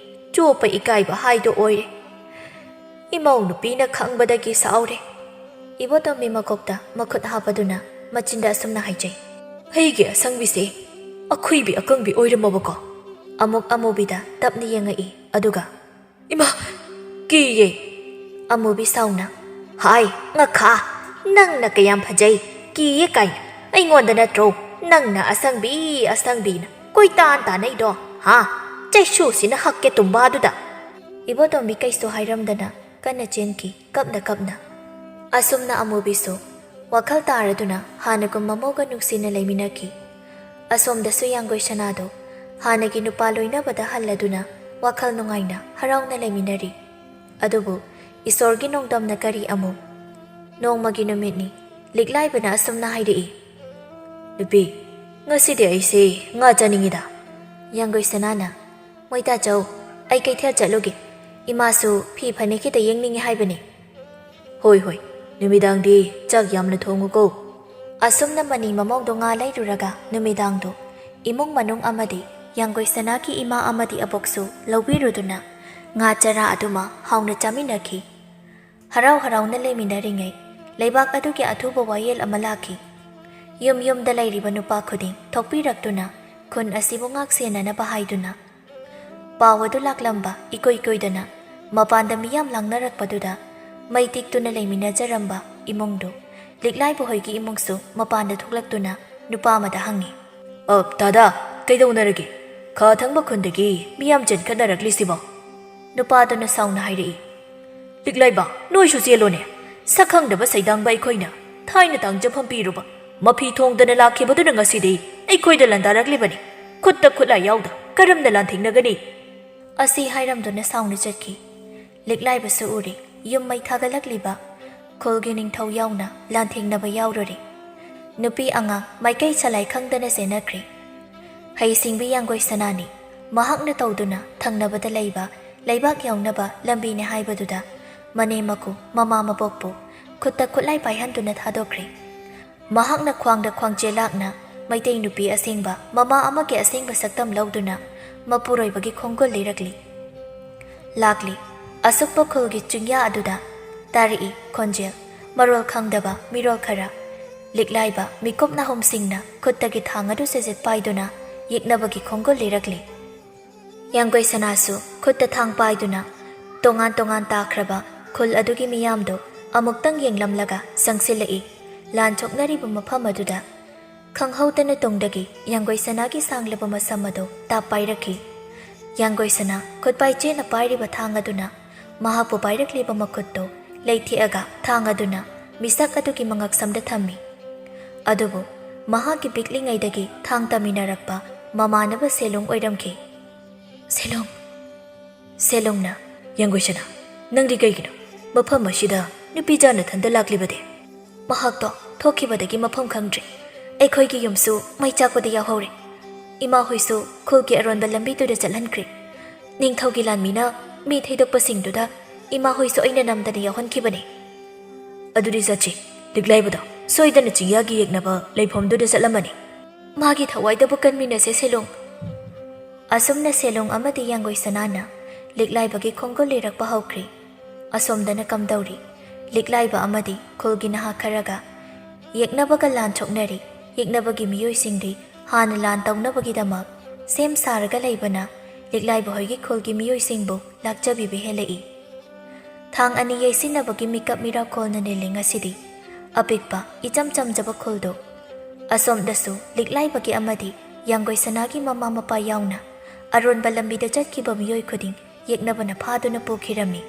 ꯆꯣꯞꯄ ꯏꯀꯥꯏꯕ ꯍꯥꯏꯗꯣ ꯑꯣꯏꯔꯦ꯫ ꯏꯃꯧ ꯅꯨꯄꯤꯅ ꯈꯪꯕꯗꯒꯤ ꯁꯥꯎꯔꯦ꯫" ꯏꯕꯣꯇꯣꯝꯕꯤ ꯃꯀꯣꯛꯇ ꯃꯈꯨꯠ ꯍꯥꯞꯄꯗꯨꯅ ꯃꯆꯤꯟꯗ ꯑꯁꯨꯝꯅ ꯍꯥꯏꯖꯩ, "ꯑꯩꯒꯤ ꯑꯁꯪꯕꯤꯁꯦ ꯑꯈꯨꯏꯕꯤ ꯑꯀꯪꯕꯤ ꯑꯣꯏꯔꯝꯃꯕꯀꯣ?" ꯑꯃꯨꯛ ꯑꯃꯨꯕꯤꯗ ꯇꯞꯅ ꯌꯦꯡꯉꯛꯏ꯫ ꯑꯗꯨꯒ, "ꯏꯃꯥ, ꯀꯤꯌꯦ!" ꯑꯃꯨꯕꯤ ꯁꯥꯎꯅ, "ꯍꯥꯏ, ꯉꯛꯈꯥ, ꯅꯪꯅ ꯀꯌꯥꯝ ꯐꯖꯩ, ꯀꯤꯌꯦ ꯀꯥꯏꯅ꯫ ꯑꯩꯉꯣꯟꯗ ꯅꯠꯇ꯭ꯔꯣ ꯅꯪꯅ ꯑꯁꯪꯕꯤ, ꯑꯁꯪꯕꯤꯅ ꯀꯣꯏꯇꯥꯟ ꯇꯥꯟꯅꯩꯗꯣ, ꯍꯥ? ꯆꯩꯁꯨꯁꯤꯅ ꯍꯛꯀꯦ ꯇꯨꯝꯕꯥꯗꯨꯗ!" ꯏꯕꯣꯇꯣꯝꯕꯤ ꯀꯩꯁꯨ ꯍꯥꯏꯔꯝꯗꯅ ꯀꯟꯅ ꯆꯦꯟꯈꯤ, ꯀꯞꯅ ꯀꯞꯅ꯫ ꯑꯁꯨꯝꯅ ꯑꯃꯨꯕꯤꯁꯨ ꯋꯥꯈꯜ ꯇꯥꯔꯗꯨꯅ ꯍꯥꯟꯅꯒꯨꯝ ꯃꯃꯧꯒ ꯅꯨꯡꯁꯤꯅ ꯂꯩꯃꯤꯟꯅꯈꯤ꯫ ꯑꯁꯣꯝꯗꯁꯨ ꯌꯥꯡꯒꯣꯏ ꯁꯅꯥꯗꯣ ꯍꯥꯟꯅꯒꯤ ꯅꯨꯄꯥ ꯂꯣꯏꯅꯕꯗ ꯍꯜꯂꯗꯨꯅ ꯋꯥꯈꯜ ꯅꯨꯡꯉꯥꯏꯅ ꯍꯔꯥꯎꯅ ꯂꯩꯃꯤꯟꯅꯔꯤ꯫ ꯑꯗꯨꯕꯨ ꯏꯁꯣꯔꯒꯤ ꯅꯣꯡꯗꯝꯅ ꯀꯔꯤ ꯑꯃꯨꯛ? ꯅꯣꯡꯃꯒꯤ ꯅꯨꯃꯤꯠꯅꯤ꯫ ꯂꯤꯛꯂꯥꯏꯕꯅ ꯑꯁꯨꯝꯅ ꯍꯥꯏꯔꯛꯏ, "ꯅꯨꯄꯤ, ꯉꯁꯤꯗꯤ ꯑꯩꯁꯦ ꯉꯥ ꯆꯥꯅꯤꯡꯉꯤꯗ꯫" ꯌꯥꯡꯒꯣꯏ ꯁꯅꯥꯅ, "ꯃꯣꯏ ꯇꯥꯆꯧ, ꯑꯩ ꯀꯩꯊꯦꯜ ꯆꯠꯂꯨꯒꯦ꯫ ꯏꯃꯥꯁꯨ ꯐꯤ ꯐꯅꯦꯛ ꯈꯤꯇ ꯌꯦꯡꯅꯤꯡꯉꯤ ꯍꯥꯏꯕꯅꯤ꯫" "ꯍꯣꯏ ꯍꯣꯏ, ꯅꯨꯃꯤꯗꯥꯡꯗꯤ ꯆꯥꯛ ꯌꯥꯝꯅ ꯊꯣꯡꯉꯨꯀꯣ꯫" ꯑꯁꯨꯝꯅ ꯃꯅꯤ ꯃꯃꯧꯗꯣ ꯉꯥ ꯂꯩꯔꯨꯔꯒ ꯅꯨꯃꯤꯗꯥꯡꯗꯣ ꯏꯃꯨꯡ ꯃꯅꯨꯡ ꯑꯃꯗꯤ ꯌꯥꯡꯒꯣꯏ ꯁꯅꯥꯒꯤ ꯏꯃꯥ ꯑꯃꯗꯤ ꯑꯕꯣꯛꯁꯨ ꯂꯧꯕꯤꯔꯨꯗꯨꯅ ꯉꯥ ꯆꯔꯥ ꯑꯗꯨꯃ ꯍꯥꯎꯅ ꯆꯥꯃꯤꯟꯅꯈꯤ꯫ ꯍꯔꯥꯎ ꯍꯔꯥꯎꯅ ꯂꯩꯃꯤꯟꯅꯔꯤꯉꯩ ꯂꯩꯕꯥꯛ ꯑꯗꯨꯒꯤ ꯑꯊꯨꯕ ꯋꯥꯌꯦꯜ ꯑꯃ ꯂꯥꯛꯈꯤ꯫ ꯌꯨꯝ ꯌꯨꯝꯗ ꯂꯩꯔꯤꯕ ꯅꯨꯄꯥ ꯈꯨꯗꯤꯡ ꯊꯣꯛꯄꯤꯔꯛꯇꯨꯅ ꯈꯨꯟ ꯑꯁꯤꯕꯨ ꯉꯥꯛ ꯁꯦꯟꯅꯅꯕ ꯍꯥꯏꯗꯨꯅ ꯄꯥꯎ ꯑꯗꯨ ꯂꯥꯛꯂꯝꯕ ꯏꯀꯨꯏ ꯀꯨꯏꯗꯅ ꯃꯄꯥꯟꯗ ꯃꯤꯌꯥꯝ ꯂꯥꯡꯅꯔꯛꯄꯗꯨꯗ ꯃꯩ ꯇꯤꯛꯇꯨꯅ ꯂꯩꯃꯤꯟꯅꯖꯔꯝꯕ ꯏꯃꯨꯡꯗꯨ ꯂꯤꯛꯂꯥꯏꯕ ꯍꯣꯏꯒꯤ ꯏꯃꯨꯡꯁꯨ ꯃꯄꯥꯟꯗ ꯊꯣꯛꯂꯛꯇꯨꯅ ꯅꯨꯄꯥ ꯑꯃꯗ ꯍꯪꯉꯤ, "ꯑ, ꯗꯥꯗꯥ, ꯀꯩꯗꯧꯅꯔꯒꯦ? ꯈꯥ ꯊꯪꯕ ꯈꯨꯟꯗꯒꯤ ꯃꯤꯌꯥꯝ ꯆꯦꯟꯈꯠꯅꯔꯛꯂꯤꯁꯤꯕꯣ?" ꯅꯨꯄꯥꯗꯨꯅ ꯁꯥꯎꯅ ꯍꯥꯏꯔꯛꯏ, "ꯂꯤꯛꯂꯥꯏꯕ, ꯅꯣꯏꯁꯨ ꯆꯦꯜꯂꯣꯅꯦ꯫ ꯁꯛꯈꯪꯗꯕ ꯁꯩꯗꯥꯡꯕ ꯑꯩꯈꯣꯏꯅ ꯊꯥꯏꯅ ꯇꯥꯡꯖꯐꯝ ꯄꯤꯔꯨꯕ ꯃꯐꯤ ꯊꯣꯡꯗꯅ ꯂꯥꯛꯈꯤꯕꯗꯨꯅ ꯉꯁꯤꯗꯤ ꯑꯩꯈꯣꯏꯗ ꯂꯥꯟꯗꯥꯔꯛꯂꯤꯕꯅꯤ꯫ ꯈꯨꯠꯇ ꯈꯨꯠꯂꯥꯏ ꯌꯥꯎꯗ ꯀꯔꯝꯅ ꯂꯥꯟꯊꯦꯡꯅꯒꯅꯤ?" ꯑꯁꯤ ꯍꯥꯏꯔꯝꯗꯨꯅ ꯁꯥꯎꯅ ꯆꯠꯈꯤ꯫ ꯂꯤꯛꯂꯥꯏꯕꯁꯨ ꯎꯔꯦ, ꯌꯨꯝ ꯃꯩ ꯊꯥꯒꯠꯂꯛꯂꯤꯕ ꯈꯨꯜꯒꯤ ꯅꯤꯡꯊꯧ ꯌꯥꯎꯅ ꯂꯥꯟꯊꯦꯡꯅꯕ ꯌꯥꯎꯔꯨꯔꯦ꯫ ꯅꯨꯄꯤ ꯑꯉꯥꯡ ꯃꯥꯏꯀꯩ ꯁꯂꯥꯏ ꯈꯪꯗꯅ ꯆꯦꯟꯅꯈ꯭ꯔꯦ꯫ ꯍꯩꯁꯤꯡꯕꯤ ꯌꯥꯡꯒꯣꯏ ꯁꯅꯥꯅꯤ꯫ ꯃꯍꯥꯛꯅ ꯇꯧꯗꯨꯅ ꯊꯪꯅꯕꯗ ꯂꯩꯕ ꯂꯩꯕꯥꯛ ꯌꯧꯅꯕ ꯂꯝꯕꯤꯅꯤ ꯍꯥꯏꯕꯗꯨꯗ ꯃꯅꯦꯝ ꯃꯀꯨ ꯃꯃꯥ ꯃꯕꯣꯛꯄꯨ ꯈꯨꯠꯇ ꯈꯨꯠꯂꯥꯏ ꯄꯥꯏꯍꯟꯗꯨꯅ ꯊꯥꯗꯣꯛꯈ꯭ꯔꯦ꯫ ꯃꯍꯥꯛꯅ ꯈ꯭ꯋꯥꯡꯗ ꯈ꯭ꯋꯥꯡꯆꯦ ꯂꯥꯛꯅ ꯃꯩꯇꯩ ꯅꯨꯄꯤ ꯑꯁꯦꯡꯕ ꯃꯃꯥ ꯑꯃꯒꯤ ꯑꯁꯦꯡꯕ ꯁꯛꯇꯝ ꯂꯧꯗꯨꯅ ꯃꯄꯨꯔꯣꯏꯕꯒꯤ ꯈꯣꯡꯒꯨꯜ ꯂꯤꯔꯛꯂꯤ꯫ ꯂꯥꯛꯂꯤ꯫ ꯑꯁꯨꯛꯄ ꯈꯨꯜꯒꯤ ꯆꯤꯡꯌꯥ ꯑꯗꯨꯗ ꯇꯥꯔꯛꯏ ꯈꯣꯟꯖꯦꯜ, ꯃꯔꯣꯜ ꯈꯪꯗꯕ ꯃꯤꯔꯣꯜ ꯈꯔ꯫ ꯂꯤꯛꯂꯥꯏꯕ ꯃꯤꯀꯨꯞ ꯅꯥꯍꯨꯝꯁꯤꯡꯅ ꯈꯨꯠꯇꯒꯤ ꯊꯥꯡ ꯑꯗꯨ ꯁꯦꯖꯦꯠ ꯄꯥꯏꯗꯨꯅ ꯌꯦꯛꯅꯕꯒꯤ ꯈꯣꯡꯒꯨꯜ ꯂꯤꯔꯛꯂꯤ꯫ ꯌꯥꯡꯒꯣꯏ ꯁꯅꯥꯁꯨ ꯈꯨꯠꯇ ꯊꯥꯡ ꯄꯥꯏꯗꯨꯅ ꯇꯣꯉꯥꯟ ꯇꯣꯉꯥꯟ ꯇꯥꯈ꯭ꯔꯕ ꯈꯨꯜ ꯑꯗꯨꯒꯤ ꯃꯤꯌꯥꯝꯗꯨ ꯑꯃꯨꯛꯇꯪ ꯌꯦꯡꯂꯝꯂꯒ ꯆꯪꯁꯤꯜꯂꯛꯏ꯫ ꯂꯥꯟ ꯁꯣꯛꯅꯔꯤꯕ ꯃꯐꯝ ꯑꯗꯨꯗ ꯈꯪꯍꯧꯗꯅ ꯇꯨꯡꯗꯒꯤ ꯌꯥꯡꯒꯣꯏ ꯁꯅꯥꯒꯤ ꯁꯥꯡꯂꯕ ꯃꯁꯝ ꯑꯗꯨ ꯇꯥꯞ ꯄꯥꯏꯔꯛꯈꯤ꯫ ꯌꯥꯡꯒꯣꯏ ꯁꯅꯥ ꯈꯨꯠꯄꯥꯏ ꯆꯦꯠꯅ ꯄꯥꯏꯔꯤꯕ ꯊꯥꯡ ꯑꯗꯨꯅ ꯃꯍꯥꯛꯄꯨ ꯄꯥꯏꯔꯛꯂꯤꯕ ꯃꯈꯨꯠꯇꯨ ꯂꯩꯊꯦꯛꯑꯒ ꯊꯥꯡ ꯑꯗꯨꯅ ꯃꯤꯁꯛ ꯑꯗꯨꯒꯤ ꯃꯉꯛꯁꯝꯗ ꯊꯝꯃꯤ꯫ ꯑꯗꯨꯕꯨ ꯃꯍꯥꯛꯀꯤ ꯄꯤꯛꯂꯤꯉꯩꯗꯒꯤ ꯊꯥꯡ ꯇꯝꯃꯤꯟꯅꯔꯛꯄ ꯃꯃꯥꯟꯅꯕ ꯁꯦꯂꯨꯡ ꯑꯣꯏꯔꯝꯈꯤ꯫ "ꯁꯦꯂꯨꯡ!" ꯁꯦꯂꯨꯡꯅ, "ꯌꯥꯡꯒꯣꯏꯁꯅꯥ, ꯅꯪꯗꯤ ꯀꯩꯒꯤꯅꯣ ꯃꯐꯝ ꯑꯁꯤꯗ ꯅꯨꯄꯤ ꯆꯥ ꯅꯊꯟꯇ ꯂꯥꯛꯂꯤꯕꯗꯤ?" "ꯃꯍꯥꯛꯇꯣ ꯊꯣꯛꯈꯤꯕꯗꯒꯤ ꯃꯐꯝ ꯈꯪꯗ꯭ꯔꯦ꯫ ꯑꯩꯈꯣꯏꯒꯤ ꯌꯨꯝꯁꯨ ꯃꯩ ꯆꯥꯛꯄꯗ ꯌꯥꯎꯍꯧꯔꯦ꯫ ꯏꯃꯥꯍꯣꯏꯁꯨ ꯈꯨꯜꯒꯤ ꯑꯔꯣꯟꯕ ꯂꯝꯕꯤꯗꯨꯗ ꯆꯠꯍꯟꯈ꯭ꯔꯦ꯫ ꯅꯤꯡꯊꯧꯒꯤ ꯂꯥꯟꯃꯤꯅ ꯃꯤ ꯊꯩꯗꯣꯛꯄꯁꯤꯡꯗꯨꯗ ꯏꯃꯥꯍꯣꯏꯁꯨ ꯑꯩꯅ ꯅꯝꯗꯅ ꯌꯥꯎꯍꯟꯈꯤꯕꯅꯤ꯫" "ꯑꯗꯨꯗꯤ ꯆꯠꯁꯤ꯫ ꯂꯤꯛꯂꯥꯏꯕꯗꯣ ꯁꯣꯏꯗꯅ ꯆꯤꯡꯌꯥꯒꯤ ꯌꯦꯛꯅꯕ ꯂꯩꯐꯝꯗꯨꯗ ꯆꯠꯂꯝꯃꯅꯤ꯫" "ꯃꯥꯒꯤ ꯊꯋꯥꯏꯗꯕꯨ ꯀꯟꯃꯤꯟꯅꯁꯦ ꯁꯦꯂꯨꯡ꯫" ꯑꯁꯨꯝꯅ ꯁꯦꯂꯨꯡ ꯑꯃꯗꯤ ꯌꯥꯡꯒꯣꯏ ꯁꯅꯥꯅ ꯂꯤꯛꯂꯥꯏꯕꯒꯤ ꯈꯣꯡꯒꯨꯜ ꯂꯤꯔꯛꯄ ꯍꯧꯈ꯭ꯔꯤ꯫ ꯑꯁꯣꯝꯗꯅ ꯀꯝꯗꯧꯔꯤ? ꯂꯤꯛꯂꯥꯏꯕ ꯑꯃꯗꯤ ꯈꯨꯜꯒꯤ ꯅꯍꯥ ꯈꯔꯒ ꯌꯦꯛꯅꯕꯒ ꯂꯥꯟ ꯁꯣꯛꯅꯔꯤ꯫ ꯌꯦꯛꯅꯕꯒꯤ ꯃꯤꯑꯣꯏꯁꯤꯡꯗꯤ ꯍꯥꯟꯅ ꯂꯥꯟ ꯇꯧꯅꯕꯒꯤꯗꯃꯛ ꯁꯦꯝ ꯁꯥꯔꯒ ꯂꯩꯕꯅ ꯂꯤꯛꯂꯥꯏꯕ ꯍꯣꯏꯒꯤ ꯈꯨꯜꯒꯤ ꯃꯤꯑꯣꯏꯁꯤꯡꯕꯨ ꯂꯥꯛꯆꯕꯤꯕ ꯍꯦꯜꯂꯛꯏ꯫ ꯊꯥꯡ ꯑꯅꯤ ꯌꯩꯁꯤꯟꯅꯕꯒꯤ ꯃꯤꯀꯞ ꯃꯤꯔꯥꯎꯈꯣꯜꯅ ꯅꯤꯜꯂꯤ ꯉꯁꯤꯗꯤ꯫ ꯑꯄꯤꯛꯄ, ꯏꯆꯝ ꯆꯝꯖꯕ ꯈꯨꯜꯗꯨ꯫ ꯑꯁꯣꯝꯗꯁꯨ ꯂꯤꯛꯂꯥꯏꯕꯒꯤ ꯑꯃꯗꯤ ꯌꯥꯡꯒꯣꯏ ꯁꯅꯥꯒꯤ ꯃꯃꯥ ꯃꯄꯥ ꯌꯥꯎꯅ ꯑꯔꯣꯟꯕ ꯂꯝꯕꯤꯗ ꯆꯠꯈꯤꯕ ꯃꯤꯑꯣꯏ ꯈꯨꯗꯤꯡ ꯌꯦꯛꯅꯕꯅ ꯐꯥꯗꯨꯅ ꯄꯨꯈꯤꯔꯝꯃꯤ꯫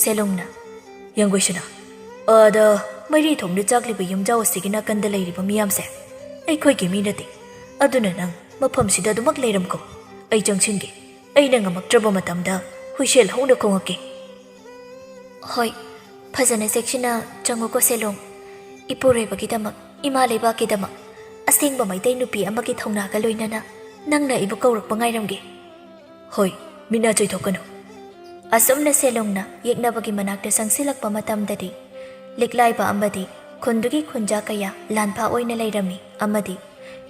ꯁꯦꯂꯨꯡꯅ, "ꯌꯥꯡꯒꯣꯏ ꯁꯅꯥ, ꯑꯥꯗ ꯃꯩꯔꯤ ꯊꯣꯡꯗ ꯆꯥꯛꯂꯤꯕ ꯌꯨꯝꯖꯥꯎ ꯑꯁꯤꯒꯤ ꯅꯥꯀꯟꯗ ꯂꯩꯔꯤꯕ ꯃꯤꯌꯥꯝꯁꯦ ꯑꯩꯈꯣꯏꯒꯤ ꯃꯤ ꯅꯠꯇꯦ꯫ ꯑꯗꯨꯅ ꯅꯪ ꯃꯐꯝꯁꯤꯗ ꯑꯗꯨꯃꯛ ꯂꯩꯔꯝꯈꯣ꯫ ꯑꯩ ꯆꯪꯁꯤꯟꯒꯦ꯫ ꯑꯩꯅ ꯉꯝꯃꯛꯇ꯭ꯔꯕ ꯃꯇꯝꯗ ꯍꯨꯏꯁꯦꯜ ꯍꯧꯅ ꯈꯣꯡꯉꯛꯀꯦ꯫" "ꯍꯣꯏ, ꯐꯖꯅ ꯆꯦꯛꯁꯤꯟꯅ ꯆꯪꯉꯨꯀꯣ ꯁꯦꯂꯣꯡ꯫ ꯏꯄꯨꯔꯣꯏꯕꯒꯤꯗꯃꯛ, ꯏꯃꯥ ꯂꯩꯕꯥꯛꯀꯤꯗꯃꯛ, ꯑꯁꯦꯡꯕ ꯃꯩꯇꯩ ꯅꯨꯄꯤ ꯑꯃꯒꯤ ꯊꯧꯅꯥꯒ ꯂꯣꯏꯅꯅ ꯅꯪꯅ ꯑꯩꯕꯨ ꯀꯧꯔꯛꯄ ꯉꯥꯏꯔꯝꯒꯦ꯫" "ꯍꯣꯏ, ꯃꯤꯠꯅ ꯆꯣꯏꯊꯣꯛꯀꯅꯨ꯫" ꯑꯁꯨꯝꯅ ꯁꯦꯂꯣꯡꯅ ꯌꯦꯛꯅꯕꯒꯤ ꯃꯅꯥꯛꯇ ꯆꯪꯁꯤꯜꯂꯛꯄ ꯃꯇꯝꯗꯗꯤ, ꯂꯤꯛꯂꯥꯏꯕ ꯑꯃꯗꯤ ꯈꯨꯟꯗꯨꯒꯤ ꯈꯨꯟꯖꯥ ꯀꯌꯥ ꯂꯥꯟꯐꯥ ꯑꯣꯏꯅ ꯂꯩꯔꯝꯃꯤ ꯑꯃꯗꯤ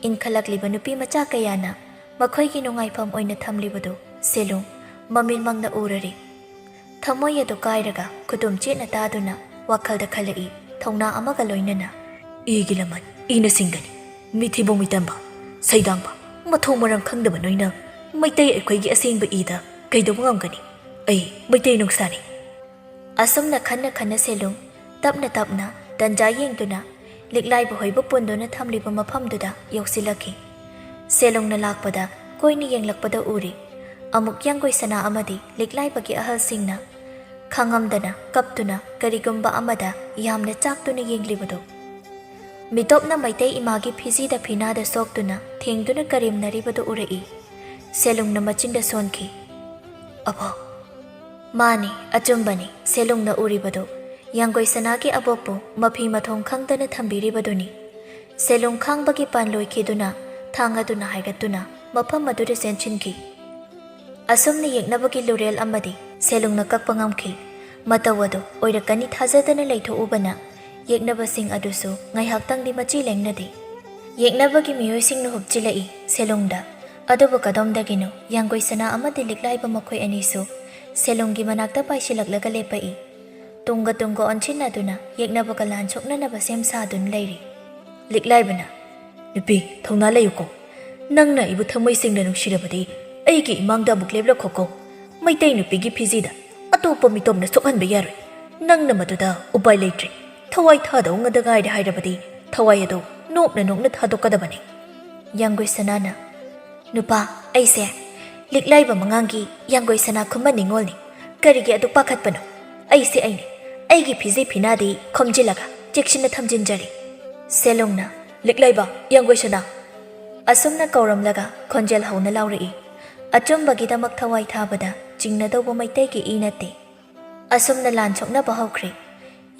ꯏꯟꯈꯠꯂꯛꯂꯤꯕ ꯅꯨꯄꯤ ꯃꯆꯥ ꯀꯌꯥꯅ ꯃꯈꯣꯏꯒꯤ ꯅꯨꯡꯉꯥꯏꯐꯝ ꯑꯣꯏꯅ ꯊꯝꯂꯤꯕꯗꯨ ꯁꯦꯂꯣꯡ ꯃꯃꯤꯠꯃꯛꯅ ꯎꯔꯔꯤ꯫ ꯊꯃꯣꯏ ꯑꯗꯨ ꯀꯥꯏꯔꯒ ꯈꯨꯗꯨꯝ ꯆꯦꯠꯅ ꯇꯥꯗꯨꯅ ꯋꯥꯈꯜꯗ ꯈꯜꯂꯛꯏ, ꯊꯧꯅꯥ ꯑꯃꯒ ꯂꯣꯏꯅꯅ, "ꯏꯒꯤ ꯂꯃꯟ ꯏꯅ ꯁꯤꯡꯒꯅꯤ꯫ ꯃꯤꯊꯤꯕꯣꯡ ꯃꯤꯇꯝꯕ, ꯁꯩꯗꯥꯡꯕ, ꯃꯊꯣꯡ ꯃꯔꯝ ꯈꯪꯗꯕ ꯅꯣꯏꯅ ꯃꯩꯇꯩ ꯑꯩꯈꯣꯏꯒꯤ ꯑꯁꯦꯡꯕ ꯏꯗ ꯀꯩꯗꯧꯕ ꯉꯝꯒꯅꯤ? ꯑꯩ ꯃꯩꯇꯩ ꯅꯨꯡꯁꯥꯅꯤ꯫" ꯑꯁꯨꯝꯅ ꯈꯟꯅ ꯈꯟꯅ ꯁꯦꯂꯨꯡ ꯇꯞꯅ ꯇꯞꯅ ꯇꯟꯖꯥ ꯌꯦꯡꯗꯨꯅ ꯂꯤꯛꯂꯥꯏꯕ ꯍꯣꯏꯕꯨ ꯄꯨꯟꯗꯨꯅ ꯊꯝꯂꯤꯕ ꯃꯐꯝꯗꯨꯗ ꯌꯧꯁꯤꯜꯂꯛꯈꯤ꯫ ꯁꯦꯂꯨꯡꯅ ꯂꯥꯛꯄꯗ ꯀꯣꯏꯅ ꯌꯦꯡꯂꯛꯄꯗ ꯎꯔꯤ, ꯑꯃꯨꯛ ꯌꯥꯡꯒꯣꯏ ꯁꯅꯥ ꯑꯃꯗꯤ ꯂꯤꯛꯂꯥꯏꯕꯒꯤ ꯑꯍꯜꯁꯤꯡꯅ ꯈꯪꯉꯝꯗꯅ ꯀꯞꯇꯨꯅ ꯀꯔꯤꯒꯨꯝꯕ ꯑꯃꯗ ꯌꯥꯝꯅ ꯆꯥꯛꯇꯨꯅ ꯌꯦꯡꯂꯤꯕꯗꯨ꯫ ꯃꯤꯇꯣꯞꯅ ꯃꯩꯇꯩ ꯏꯃꯥꯒꯤ ꯐꯤꯖꯤꯗ ꯐꯤꯅꯥꯗ ꯁꯣꯛꯇꯨꯅ ꯊꯦꯡꯗꯨꯅ ꯀꯔꯦꯝꯅꯔꯤꯕꯗꯨ ꯎꯔꯛꯏ꯫ ꯁꯦꯂꯨꯡꯅ ꯃꯆꯤꯟꯗ ꯁꯣꯟꯈꯤ꯫ "ꯑꯕꯣꯛ!" "ꯃꯥꯅꯤ, ꯑꯆꯨꯝꯕꯅꯤ, ꯁꯦꯂꯨꯡꯅ ꯎꯔꯤꯕꯗꯨ꯫ ꯌꯥꯡꯒꯣꯏ ꯁꯅꯥꯒꯤ ꯑꯕꯣꯛꯄꯨ ꯃꯐꯤ ꯃꯊꯣꯡ ꯈꯪꯗꯅ ꯊꯝꯕꯤꯔꯤꯕꯗꯨꯅꯤ꯫" ꯁꯦꯂꯨꯡ ꯈꯥꯡꯕꯒꯤ ꯄꯥꯟ ꯂꯣꯏꯈꯤꯗꯨꯅ ꯊꯥꯡ ꯑꯗꯨꯅ ꯍꯥꯏꯒꯠꯇꯨꯅ ꯃꯐꯝ ꯑꯗꯨꯗ ꯆꯦꯟꯁꯤꯟꯈꯤ꯫ ꯑꯁꯨꯝꯅ ꯌꯦꯛꯅꯕꯒꯤ ꯂꯨꯔꯦꯜ ꯑꯃꯗꯤ ꯁꯦꯂꯨꯡꯅ ꯀꯛꯄ ꯉꯝꯈꯤ꯫ ꯃꯇꯧ ꯑꯗꯨ ꯑꯣꯏꯔꯛꯀꯅꯤ ꯊꯥꯖꯗꯅ ꯂꯩꯊꯣꯛꯎꯕꯅ ꯌꯦꯛꯅꯕꯁꯤꯡ ꯑꯗꯨꯁꯨ ꯉꯥꯏꯍꯥꯛꯇꯪꯗꯤ ꯃꯆꯤ ꯂꯦꯡꯅꯗꯦ꯫ ꯌꯦꯛꯅꯕꯒꯤ ꯃꯤꯑꯣꯏꯁꯤꯡꯅ ꯍꯨꯞꯆꯤꯜꯂꯛꯏ ꯁꯦꯂꯨꯡꯗ꯫ ꯑꯗꯨꯕꯨ ꯀꯗꯣꯝꯗꯒꯤꯅꯣ ꯌꯥꯡꯒꯣꯏ ꯁꯅꯥ ꯑꯃꯗꯤ ꯂꯤꯛꯂꯥꯏꯕ ꯃꯈꯣꯏ ꯑꯅꯤꯁꯨ ꯁꯦꯂꯨꯡꯒꯤ ꯃꯅꯥꯛꯇ ꯄꯥꯏꯁꯤꯜꯂꯛꯂꯒ ꯂꯦꯞꯄꯛꯏ꯫ ꯇꯨꯡꯒ ꯇꯨꯡꯒ ꯑꯣꯟꯁꯤꯟꯅꯗꯨꯅ ꯌꯦꯛꯅꯕꯒ ꯂꯥꯟ ꯁꯣꯛꯅꯅꯕ ꯁꯦꯝ ꯁꯥꯗꯨꯅ ꯂꯩꯔꯤ꯫ ꯂꯤꯛꯂꯥꯏꯕꯅ, "ꯅꯨꯄꯤ, ꯊꯧꯅꯥ ꯂꯩꯌꯨꯀꯣ꯫ ꯅꯪꯅ ꯑꯩꯕꯨ ꯊꯃꯣꯏ ꯁꯦꯡꯅ ꯅꯨꯡꯁꯤꯔꯕꯗꯤ ꯑꯩꯒꯤ ꯏꯃꯥꯡꯗ ꯑꯃꯨꯛ ꯂꯦꯞꯂꯛꯈꯣꯀꯣ꯫ ꯃꯩꯇꯩ ꯅꯨꯄꯤꯒꯤ ꯐꯤꯖꯤꯗ ꯑꯇꯣꯞꯄ ꯃꯤꯇꯣꯞꯅ ꯁꯣꯛꯍꯟꯕ ꯌꯥꯔꯣꯏ꯫ ꯅꯪꯅ ꯃꯗꯨꯗ ꯎꯄꯥꯏ ꯂꯩꯇ꯭ꯔꯦ꯫ ꯊꯋꯥꯏ ꯊꯥꯗꯧ ꯉꯗ ꯉꯥꯏꯔꯦ ꯍꯥꯏꯔꯕꯗꯤ ꯊꯋꯥꯏ ꯑꯗꯨ ꯅꯣꯛꯅ ꯅꯣꯛꯅ ꯊꯥꯗꯣꯛꯀꯗꯕꯅꯤ꯫" ꯌꯥꯡꯒꯣꯏ ꯁꯅꯥꯅ, "ꯅꯨꯄꯥ, ꯑꯩꯁꯦ ꯂꯤꯛꯂꯥꯏꯕ ꯃꯉꯥꯡꯒꯤ ꯌꯥꯡꯒꯣꯏ ꯁꯅꯥ ꯈꯨꯃꯟ ꯅꯤꯉꯣꯜꯅꯤ꯫ ꯀꯔꯤꯒꯤ ꯑꯗꯨꯛ ꯄꯥꯈꯠꯄꯅꯣ? ꯑꯩꯁꯦ ꯑꯩꯅꯤ꯫ ꯑꯩꯒꯤ ꯐꯤꯖꯤ ꯐꯤꯅꯥꯗꯤ ꯈꯣꯝꯖꯤꯜꯂꯒ ꯆꯦꯛꯁꯤꯟꯅ ꯊꯝꯖꯤꯟꯖꯔꯤ꯫" ꯁꯦꯂꯨꯡꯅ, "ꯂꯤꯛꯂꯥꯏꯕ, ꯌꯥꯡꯒꯣꯏ ꯁꯅꯥ!" ꯑꯁꯨꯝꯅ ꯀꯧꯔꯝꯂꯒ ꯈꯣꯟꯖꯦꯜ ꯍꯧꯅ ꯂꯥꯎꯔꯛꯏ꯫ ꯑꯆꯨꯝꯕꯒꯤꯗꯃꯛ ꯊꯋꯥꯏ ꯊꯥꯕꯗ ꯆꯤꯡꯅꯗꯧꯕ ꯃꯩꯇꯩꯒꯤ ꯏ ꯅꯠꯇꯦ꯫ ꯑꯁꯨꯝꯅ ꯂꯥꯟ ꯁꯣꯛꯅꯕ ꯍꯧꯈ꯭ꯔꯦ꯫